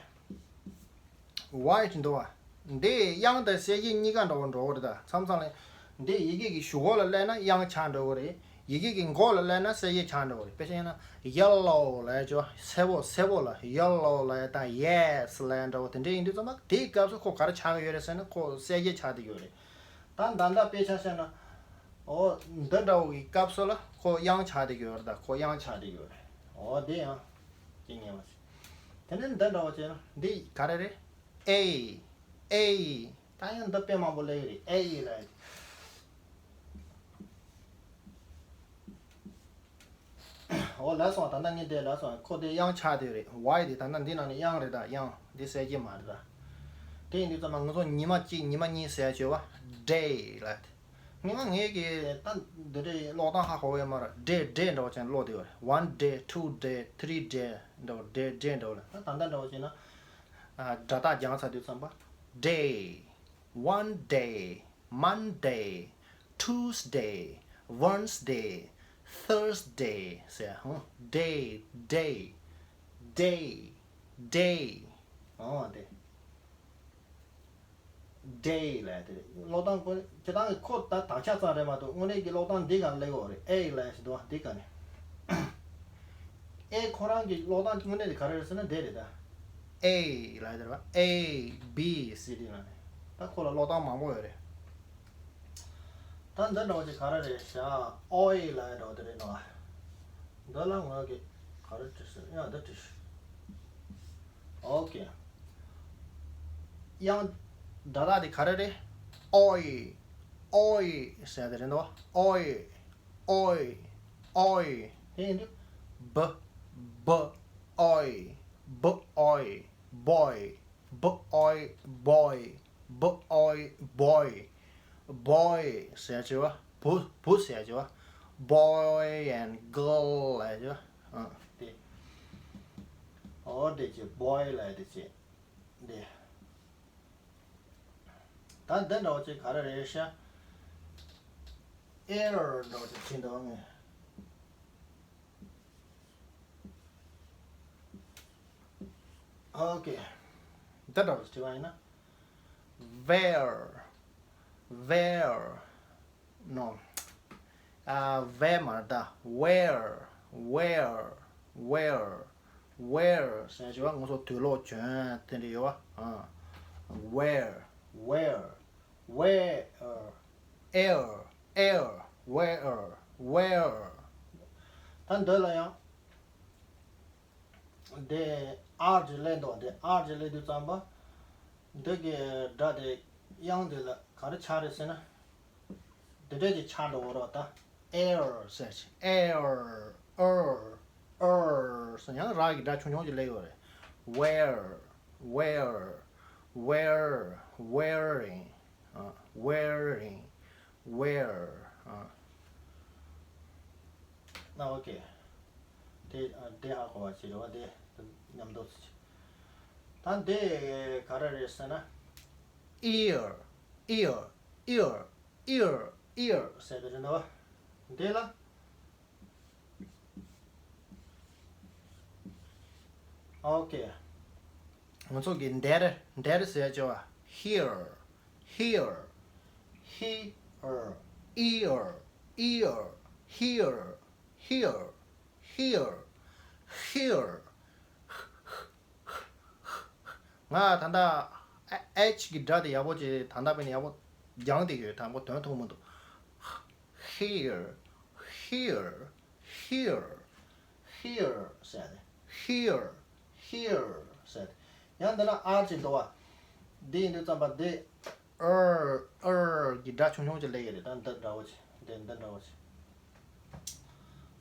ཝའི་ཅིག་འདུག་བ། འདི་དབྱངས་དང་གསལ་བྱེད་གཉིས་ཀ་འདྲ་བོ་འགྲོ་གི་རེད་ད། མཚམས་མཚམས་ལ་འདི་ཡི་གེ་གི་གཞུག་གུ་ལ་སླེབས་ན་དབྱངས་ཆགས་འགྲོ་གི་རེད། ཡི་གེ་གི་མགོ་ལ་སླེབས་ན་གསལ་བྱེད་ཆགས་འགྲོ་གི་རེད། དཔེ་བཞག་ན་ཡེ་ལོ་ལབ་ཡ་ཅིག་བ། སེར་པོ། སེར་པོ་ལ་ཡེ་ལོ་ལབ་ཡ་དང་ཡེ་སི་ལབ་ཡ་འདྲ་བོ་དེ་འདྲ་ཡིན་དུས་ཙམ་པ་དེའི་སྐབས་སུ་ཁོ་ག་རེ་ཆགས་ཀྱི་ཡོད་རེད་ཟེར་ན་ཁོ་གསལ་བྱེད་ཆགས་བསྡད་ཀྱི་ཡོད་རེད། ད་ད་ལྟ་དཔེ་ཆ་བཞག་ན། ཨོ། འདི་འདྲ་བོ་གི་སྐབས་སུ་ལ་ཁོ་དབྱངས་ཆགས་བསྡད་ཡོད་རེད་ད། ཁོ་དབྱངས་ཆགས་བསྡད་ཡོད་རེད། ཨོ་དེ་ཡང་། དེ་ངེས་པ་ཞིག་དེ་ནས་འདི་འདྲ་བོ་བྱས་ན་འདི་ག་རེ་རེད། ཨེ། ཨེ། ད་ཡང་འདི་དཔེ་མང་པོ་སླེབས་ཡོད་རེད། ཨེ་ལ། ཨོ་ལགས་སོ། ད་ལྟ་ངས་དེ་ལབ་སོང་། ཁོ་དེ་དབྱངས་ཆགས་བསྡད་ཡོད་རེད། ཝའི་དེ་ད་ལྟ་འདི་ནང་ནས་དབྱངས་རེད་ད། དབྱངས་འདི་གསལ་བྱེད་མ་རེད་ད། དེ་ཡིན་དུས་ཙམ་པ་ང་ཚོ་ཉི་མ་གཅིག་ཉི་མ་གཉིས་ཟེར་ཡ་བྱས་པ། ཌེ་ལབ་དེ། སྔོན་མ་ངས་ཀྱི་ད་འདི་འདྲའི་ཀློག་སྟངས་ཧ་གོ་ཡོད་མ་རེད། ཌེ་ཌེ་འདྲ་བོ་ཅན་ཀློག་བསྡད་ཡོད་རེད། ཝན་ཌེ། ཊུ་ཌེ། ཐི་རི་ཌེ་འདྲ་བོ། ཌེ་ཌེ་འདྲ་བོ་ལ། ད་ད་ལྟ་འདྲ་བོ་བྱས་ན། ཨ། སྒྲ་རྟགས་སྦྱངས་ཚར་དུས་ཙམ་པ། ཌེ། ཝན་ཌེ། མན་ཌེ། ཊུ་སི་ཌེ། ཝན་སི་ཌེ། ཐར་སི་ཌེ་ཟེར། ཧུང་། ཌེ། ཌེ། ཌེ། ཌེ། ཨོ་དེ། ཌེ་ལབ་དེ་རེད། ཀློག་སྟངས་ཁོ་སྤྱིར་བཏང་གི་ཁོ་ད་དག་ཆ་ཙམ་རེད་མ་གཏོགས་དངོས་གནས་ཀྱི་ཀློག་སྟངས་འདི་ག་ལ་སླེབས་ཡོད་རེད། ཨེ་ལབ་ཞིག་འདུག་བ། འདི་ག་ནས། ཨེ་ཁོ་རང་གི་ཀློག་སྟངས་དངོས་གནས་དེ་ག་རེ་རེད་ཟེར་ན་འདི་རེད་ད། ཨེ་ལབ་ཡ་དེ་རེད་པ། A B C D ལབ་ནས། ད་ཁོ་ལ་ཀློག་སྟངས་མང་པོ་ཡོད་རེད། ད་འདི་འདྲ་བོ་ཅིག་ག་རེ་རེད་ཤག་ཨོའི་ལབ་ཡ་འདྲ་བོ་དེ་རེད་ནོ། འདི་ལ་ངོས་ཀྱི་ག་རེ་བྲིས་ཟེར་ཡང་འདི་བྲིས། ཨོ་ཀེ། དབྱངས་སྒྲ་དག་དེ་ག་རེ་རེད། ཨོའི། ཨོའི་ཟེར་ཡ་དེ་རེད་ནོ། ཨོའི། ཨོའི། ཨོའི། དེ་ཡིན་དུས། བ། བ། ཨོའི། བ། ཨོའི། བོའི། བ། ཨོའི། བོའི། བ། ཨོའི། བོའི། བོའི་ཟེར་ཡ་བྱས་པ། བུ། བུ་ཟེར་ཡ་བྱས་པ། Boy and girl ལབ་ཡ་བྱས་པ། ཨ། དེ། ཨོ་དེ་ཅི་བོའི་ལབ་ཡ་དེ་ཅི། དེ། ད་འདི་འདྲ་བོ་ཅིག་ག་རེ་རེད་ཤག་ཨེར་འདྲ་བོ་ཅིག་བྲིས་འདུག་ངས། ཨོ་ཀེ། འདི་འདྲ་བོ་ཅིག་བྲིས་པ་ཡིན་ན། Where, where, no. ཨ། Where མ་རེད་ད། Where, where, where, where ཟེར་ཡ་བྱས་པ་ང་ཚོ་དུག་ལོག་གྱོན་དེ་འདྲ་ཡོད་པ། ཨ། Where, where, where, ཨེར། ཨེར། Where, where. ད་འདི་ལ་ཡང་དེ་ཨར་གྱི་སླེབས་འདུག་དེ་ཨར་གྱི་སླེབས་དུས་ཙམ་པ། འདི་གི་སྒྲ་དེ་དབྱངས་དེ་ལ་ག་རེ་ཆགས་རེད་ཟེར་ན། འདི་འདྲ་ཅིག་ཆགས་འགྲོ་གི་རེད་ད། ཨེར་ཟེར་ཅིག་ཨེར། ཨར། ཨར་ཟེར་ཡང་ར་གི་སྒྲ་ཆུང་ཆུང་ཅིག་སླེབས་ཡོད་རེད། Where, where, where, wearing, ཨ། Wearing, where, ཨ། ཨ། ཨོ་ཀེ། དེ། ཨ། དེ་ཧ་གོ་བ་བྱེད་རེད་བ། དེ་མཉམ་དུ། ད་འདི་ག་རེ་རེད་ཟེར་ན། Ear, ear, ear, ear, ear ཟེར་བ་རེད་ན་བ། འདི་ལ། ཨོ་ཀེ། ང་ཚོ་གི་འདིར། འདིར་ཟེར་བྱས་པ། Here, here, here, ear, ear, here, here, here, here. ང་ད་ལྟ་ཨེ། ཨེཆ་གི་སྒྲ་དེ་ཡག་པོ་བྱས། ད་ལྟ་བས་ནས་ཡག་པོ་སྦྱངས་བསྡད་ཡོད། དང་པོ་དོན་མཐོང་མི་འདུག Here, here, here, here ཟེར་ཏེ། Here, here, here ཟེར་ཏེ། ཡང་འདི་ན་ཨར་ཅིག་འདུག་པ། འདི་ཡིན་དུས་ཙམ་པ་འདི། ཨར། ཨར་གྱི་སྒྲ་ཆུང་ཆུང་ཅིག་སླེབས་ཡོད་རེད། ད་འདི་འདྲ་བོ་ཅིག་འདི། འདི་འདྲ་བོ་ཅིག་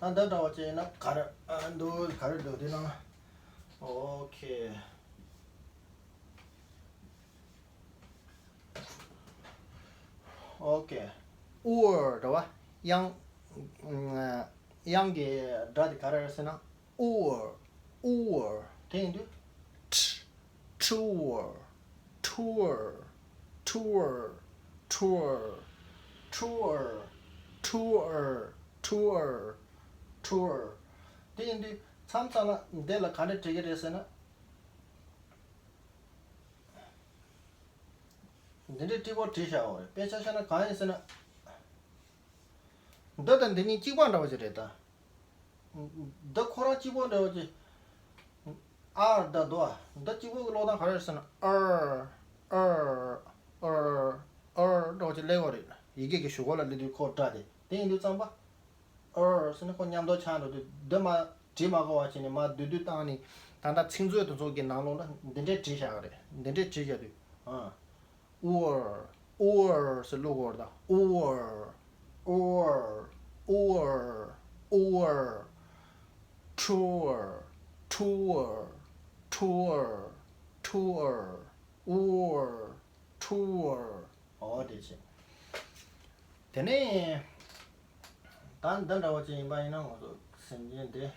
ད་འདི་འདྲ་བོ་ཅིག་ཡིན་ན་ག་རེ། ཨ། འདུག་ག་རེ་འདུག་དེ་ན། ཨོ་ཀེ། ཨོ་ཀེ། ཨུར་རེད་བ། དབྱངས། དབྱངས་ཀྱི་སྒྲ་དེ་ག་རེ་རེད་ཟེར་ན། ཨུར། ཨུར། དེ་ཡིན་དུས། ཁྲི། ཁྲུར། ཁྲུར། ཁྲུར། ཁྲུར། དེ་ཡིན་དུས་མཚམས་མཚམས་ལ་འདི་ལ་ག་འདྲ་བྲིས་ཀྱི་རེད་ཟེར་ན། འདི་འདྲའི་ཏྲི་བོ་བྲིས་བཞག་ཡོད་རེད། དཔེ་ཆ་བཞག་ན་གང་ཡིན་ཟེར་ན། འདི་དང་འདི་གཉིས་གཅིག་པ་འདྲ་བ་ཞིག་རེད་ད། འདི་ཁོ་རང་གཅིག་པོ་འདྲ་བ་ཅིག་ཨར་ད་དོ། འདི་གཅིག་པོ་གི་ཀློག་སྟངས་ག་རེ་རེད་ཟེར་ན། ཨར། ཨར། ཨར། ཨར་འདྲ་བ་ཅིག་སླེབས་ཡོད་རེད། ཡི་གེ་གི་གཞུག་གུ་ལ་སླེབས་དུས་ཁོ་སྒྲ་དེ། དེ་ཡིན་དུས་ཙམ་པ། ཨར་ཟེར་ན་ཁོ་མཉམ་དུ་ཆགས་འགྲོ་དུས། འདི་མ་བྲིས་མ་དགོས་པ་བྱས་ནས་མར་བསྡུས་བསྡུས་བཏང་ནས། ད་ལྟ་ཚིག་མཛོད་དེ་ཚོ་གི་ནང་ལོགས་ལ་འདི་འདྲས་བྲིས་བཞག་གི་རེད། འདི་འདྲས་བྲིས་བཞག་དུས། ཨ། ཨུར། ཨུར་ཟེར་ཀློག་དགོས་རེད་ད། ཨུར། ཨུར། ཨུར། ཨུར། ཁྲུར། ཁྲུར། ཁྲུར། ཁྲུར། ཨུར། ཁྲུར། ཨོ་དེ་བྱས། དེ་ནས་ད་འདི་འདྲ་བོ་ཅིག་ཡིན་པ་ཡིན་ན། ང་ཚོ་སེམས་ཅན་དེ།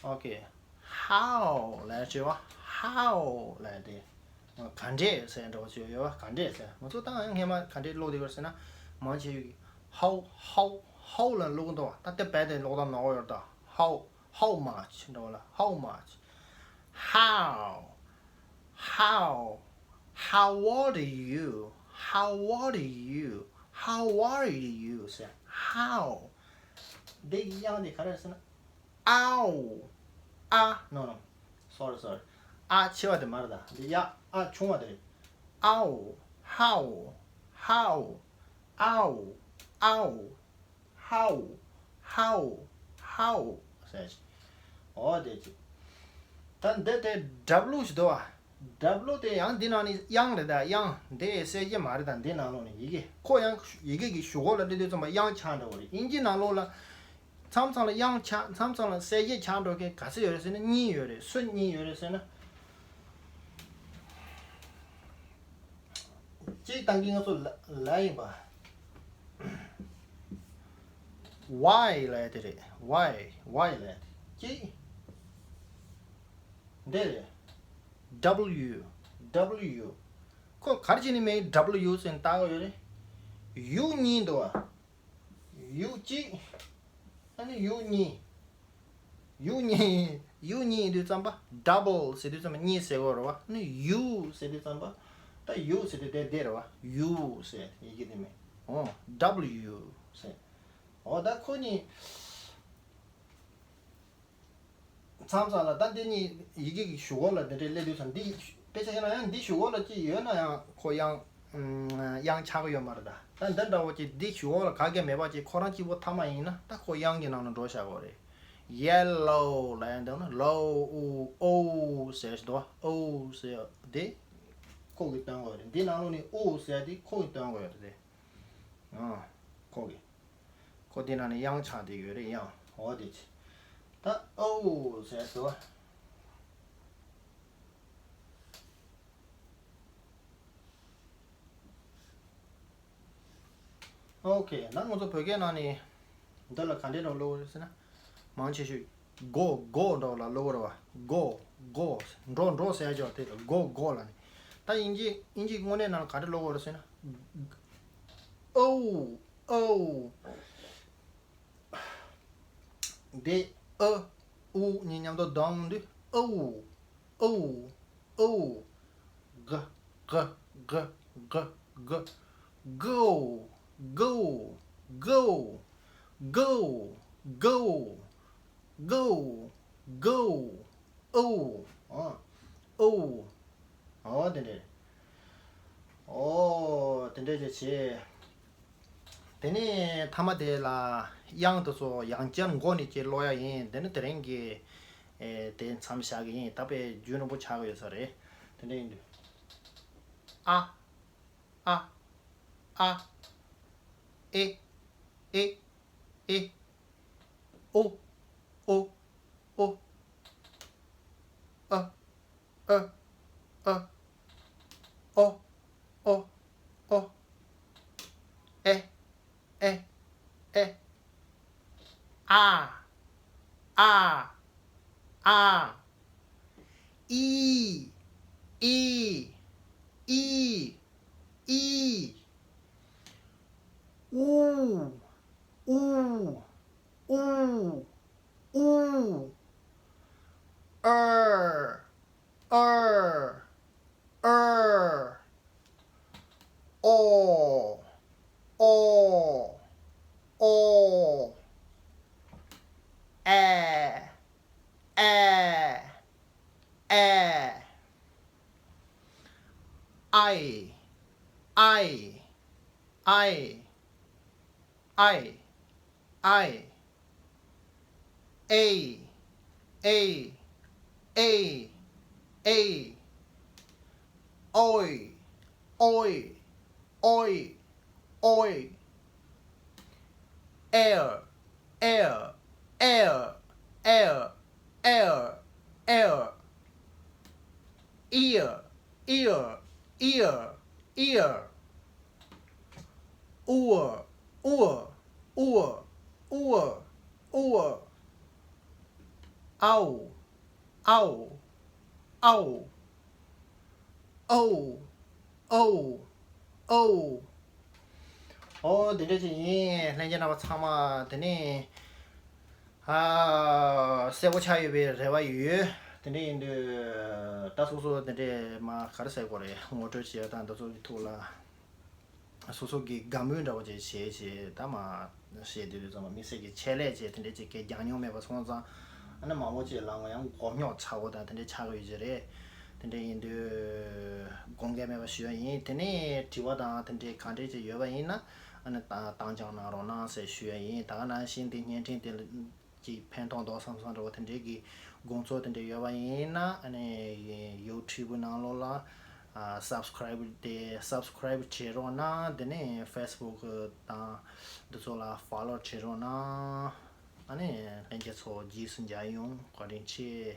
ཨོ་ཀེ། How ལབ་བྱས་པ། How ལབ་དེ། ག་འདྲས་ཟེར་འདྲ་བོ་ཅིག་ཡོད་པ། ག་འདྲས་ཟེར། ང་ཚོ་ད་སྔས་མ་ག་འདྲས་ཀློག་བསྡད་ཡོད་ཟེར་ན། མང་ཆེ་བས་how, how, how ལབ་ཀློག་གི་འདུག་པ། ད་དེ་རྦད་དེ་ཀློག་སྟངས་ནོར་ཡོད་ད། How, how much འདྲ་བོ་ལ། How much? How, how, how old are you? How old are you? How old are you ཟེར། how འདི་གི་དབྱངས་དེ་ག་རེ་རེད་ཟེར་ན། ow ཨ། no no, sorry sorry, ཨ་ཆེ་བ་དེ་མ་རེད་ད། འདི་ཡ་ཨ་ཆུང་བ་དེ་རེད། ow, how, how, ow, ow, how, how, how ཟེར། འོ་དེ་ཅི། ད་འདི་དེ་W ཞིག་འདུག་བ། W དེ་ཡང་འདི་ནང་ནས་དབྱངས་རེད་ད། དབྱངས་འདི་གསལ་གྱི་མ་རེད་ད། འདི་ནང་ལོགས་ནས་ཡི་གེ་ཁོ་ཡང་ཡི་གེ་གི་གཞུག་གུ་ལ་སླེབས་དུས་ཙམ་པ་དབྱངས་ཆགས་འགྲོ་གི་རེད། དབྱིན་ཇི་ནང་ལོགས་ལ་མཚམས་མཚམས་ལ་དབྱངས་ཆགས། མཚམས་མཚམས་ལ་གསལ་བྱེད་ཆགས་འགྲོ་མཁན་ག་ཚོད་ཡོད་རེད་ཟེར་ན་གཉིས་ཡོད་རེད། སུ་གཉིས་ཡོད་རེད་ཟེར་ན། གཅིག་ད་གིན་ང་ཚོ་ལ་ལ་ཡིན་པ། Y ལབ་ཡ་དེ་རེད། Y, Y ལབ་ཡ་དེ་གཅིག་འདི་རེད། W, W ཁོ་ག་རེ་བྱས་ནས་མིང་W ཟེར་ནས་བཏགས་ཡོད་རེད། U གཉིས་འདུག་བ། U གཅིག་ཨ་ནི་U གཉིས། U གཉིས། U གཉིས་ཡིན་དུས་ཙམ་པ་double ཟེར་དུས་ཙམ་པ་གཉིས་ཟེར་གོ་རེད་བ། ཨ་ནི་U ཟེར་དུས་ཙམ་པ་ད་U ཟེར་དུས་དེ་དེ་རེད་བ། U ཟེར་ཡི་གེ་དེ་མིང་། ཨོ། W ཟེར། ཨོ་ད་ཁོ་གཉིས། མཚམས་མཚམས་ལ་ད་འདི་གཉིས་ཡི་གེ་གི་གཞུག་གུ་ལ་འདི་འདྲའི་སླེབས་དུས་ཙམ། འདི་དཔེ་ཆ་བཞག་ན་ཡང་འདི་གཞུག་གུ་ལ་ཅིག་ཡོད་ན་ཡང་ཁོ་དབྱངས་ཨམ་དབྱངས་ཆགས་ཀྱི་ཡོད་མ་རེད་ད། ད་འདི་འདྲ་བོ་ཅིག་འདི་གཞུག་གུ་ལ་ག་གེ་མེད་པ་ཅིག་ཁོ་རང་གཅིག་པོ་ཐ་མ་ཡིན་ན་ད་ཁོ་དབྱངས་ཀྱི་ནང་ལ་འགྲོ་བཞག་གོ་རེད། Yellow ལབ་ཡ་འདི་ན་ལོ་ཨུ་ཨོ་ཟེར་ཞིག་འདུག་ཨོ་ཟེར་འདི་ཁོ་གིས་སྟོན་གོ་རེད། འདི་ནང་ལོགས་ནས་ཨོ་ཟེར་འདི་ཁོ་གིས་སྟོན་གོ་ཡོད་རེད། ཨ་ཁོ་གིས། ཁོ་དེ་ནང་ནས་དབྱངས་ཆགས་བསྡད་ཡོད་རེད། དབྱངས་འོ་དེ་ཅི། ད་ཨོ་ཟེར་སོ། ཨོ་ཁེ། ད་ང་ཚོ་བོད་སྐད་ནང་ནས་འདི་ལ་ག་འདྲས་འདྲ་ཀློག་རེད་ཟེར་ན། མང་ཆེ་ཤོས་གོ་གོ་འདྲ་ལ་ཀློག་རེད་བ། གོ་གོ་འགྲོ་འགྲོ་ཟེར་ཡ་ཅིག་དེ་གོ་གོ་ལ་ནི། ད་དབྱིན་ཇི་དབྱིན་ཇི་དངོས་གནས་ནང་ལ་ག་འདྲས་ཀློག་རེད་ཟེར་ན། ཨོ་ཨོ། འདི་ཨ་ཨུ་གཉིས་མཉམ་དུ་ལྡང་དུས་ཨའུ་ཨའུ་ཨའུ། ག་ག་ག་ག་ག་གའུ་གའུ་གའུ་གའུ་གའུ་གའུ་གའུ། ཨའུ། ཨ། ཨའུ། ཨོ་དེ་འདྲས། ཨོ་དེ་འདྲས་ཅིག་བྱས། དེ་ནས་མཐའ་མ་དེ་ལ་དབྱངས་དེ་ཚོ་ཡང་བསྐྱར་མགོ་ནས་ཅིག་ཀློག་ཡ་ཡིན། དེ་ནི་དེ་རིང་གི་ཨེ་དེ་མཚམས་བཞག་གི་ཡིན། ད་དཔེ་རྒྱུན་རིང་པོ་ཆགས་ཀྱི་ཡོད་ས་རེད། དེ་འདྲས་ཡིན་དུས། ཨ། ཨ། ཨ། ཨེ། ཨེ། ཨེ། ཨོ། ཨོ། ཨོ། ཨ། ཨ། ཨོ། ཨོ། ཨོ། ཨེ། ཨེ། ཨེ། ཨ། ཨ། ཨ། ཨི། ཨི། ཨི། ཨི། ཨུ། ཨུ། ཨུ། ཨུ། ཨར། ཨར། ཨར། ཨོ། ཨོ། ཨོ། ཨེ། ཨེ། ཨེ། ཨའི། ཨའི། ཨའི། ཨའི། ཨའི། ཨེ། ཨེ། ཨེ། ཨེ། ཨོའི། ཨོའི། ཨོའི། ཨོའི། ཨེལ། ཨེལ། ཨེལ། ཨེལ། ཨེལ། ཨེལ། ཨིལ། ཨིལ། ཨིལ། ཨིལ། ཨུ། ཨུ། ཨུ། ཨུ། ཨུ། ཨའོ། ཨའོ། ཨའོ། ཨའོ། ཨའོ། ཨའོ། ཨོ་དེ་འདྲ་ཅིག་ཡིན། ལྷན་རྒྱས་རྣམ་པ་ཚང་མ་དེ་ནས་ཨ་གསལ་པོ་ཆགས་ཡོད་པའི་རེ་བ་ཡོད། དེ་འདྲ་ཡིན་དུས་ད་སོ་སོ་དེ་འདྲས་མ་ག་རེ་ཟེར་དགོས་རེད། ངོ་སྤྲོད་བྱེད་ཡ་དང་འདི་ཚོ་གི་ཐུགས་ལ་ སོ་སོ་གི་དགའ་མོས་འདྲ་བོ་ཅིག་བྱེད་བྱེད་ད་མ་བཤད་དུས་དུས་ཙམ་པ་མི་སེར་གྱི་ཆེད་ལས་བྱེད་དེ་འདྲས་ཅིག་གི་རྒྱག་མྱོང་མེད་པ་སོང་ཙང་། ཨ་ནི་མང་པོ་ཅིག་ལ་ང་ཡང་མགོ་རྙོག་ཆགས་པོ་དང་དེ་འདྲས་ཆགས་ཀྱི་ཡོད་ཀྱི་རེད། དེ་འདྲས་ཡིན་དུས་དགོངས་འགལ་མེད་པ་ཞུ་ཡ་ཡིན། དེ་ནས་དྲི་བ་དང་དེ་འདྲས་ག་འདྲས་ཅིག་ཡོད་པ་ཡིན་ན་ཨ་ནི་ད་བཏང་སྦྱང་གནང་རོགས་གནང་ཟེར་ཞུ་ཡ་ཡིན། ད་ག་ནང་བཞིན་དེ་བརྙན་འཕྲིན་དེ་ཅིག་ཕན་ཐོགས་འདུག་བསམ་བསམ་འདྲ་བོ་དེ་འདྲས་ཀྱི་དགོངས་ཚུལ་དེ་འདྲས་ཡོད་པ་ཡིན་ན་ཨ་ནི་YouTube་ནང་ལོགས་ལ་ཨ་subscribe དེ་subscribe བྱེད་རོགས་གནང་། དེ་ནས་Facebook དང་འདི་ཚོ་ལ་follow བྱེད་རོགས་གནང་། ཨ་ནི་ལྷན་རྒྱས་ཚོ་རྗེས་སུ་མཇལ་ཡོང་། བཀའ་དྲིན་ཆེ།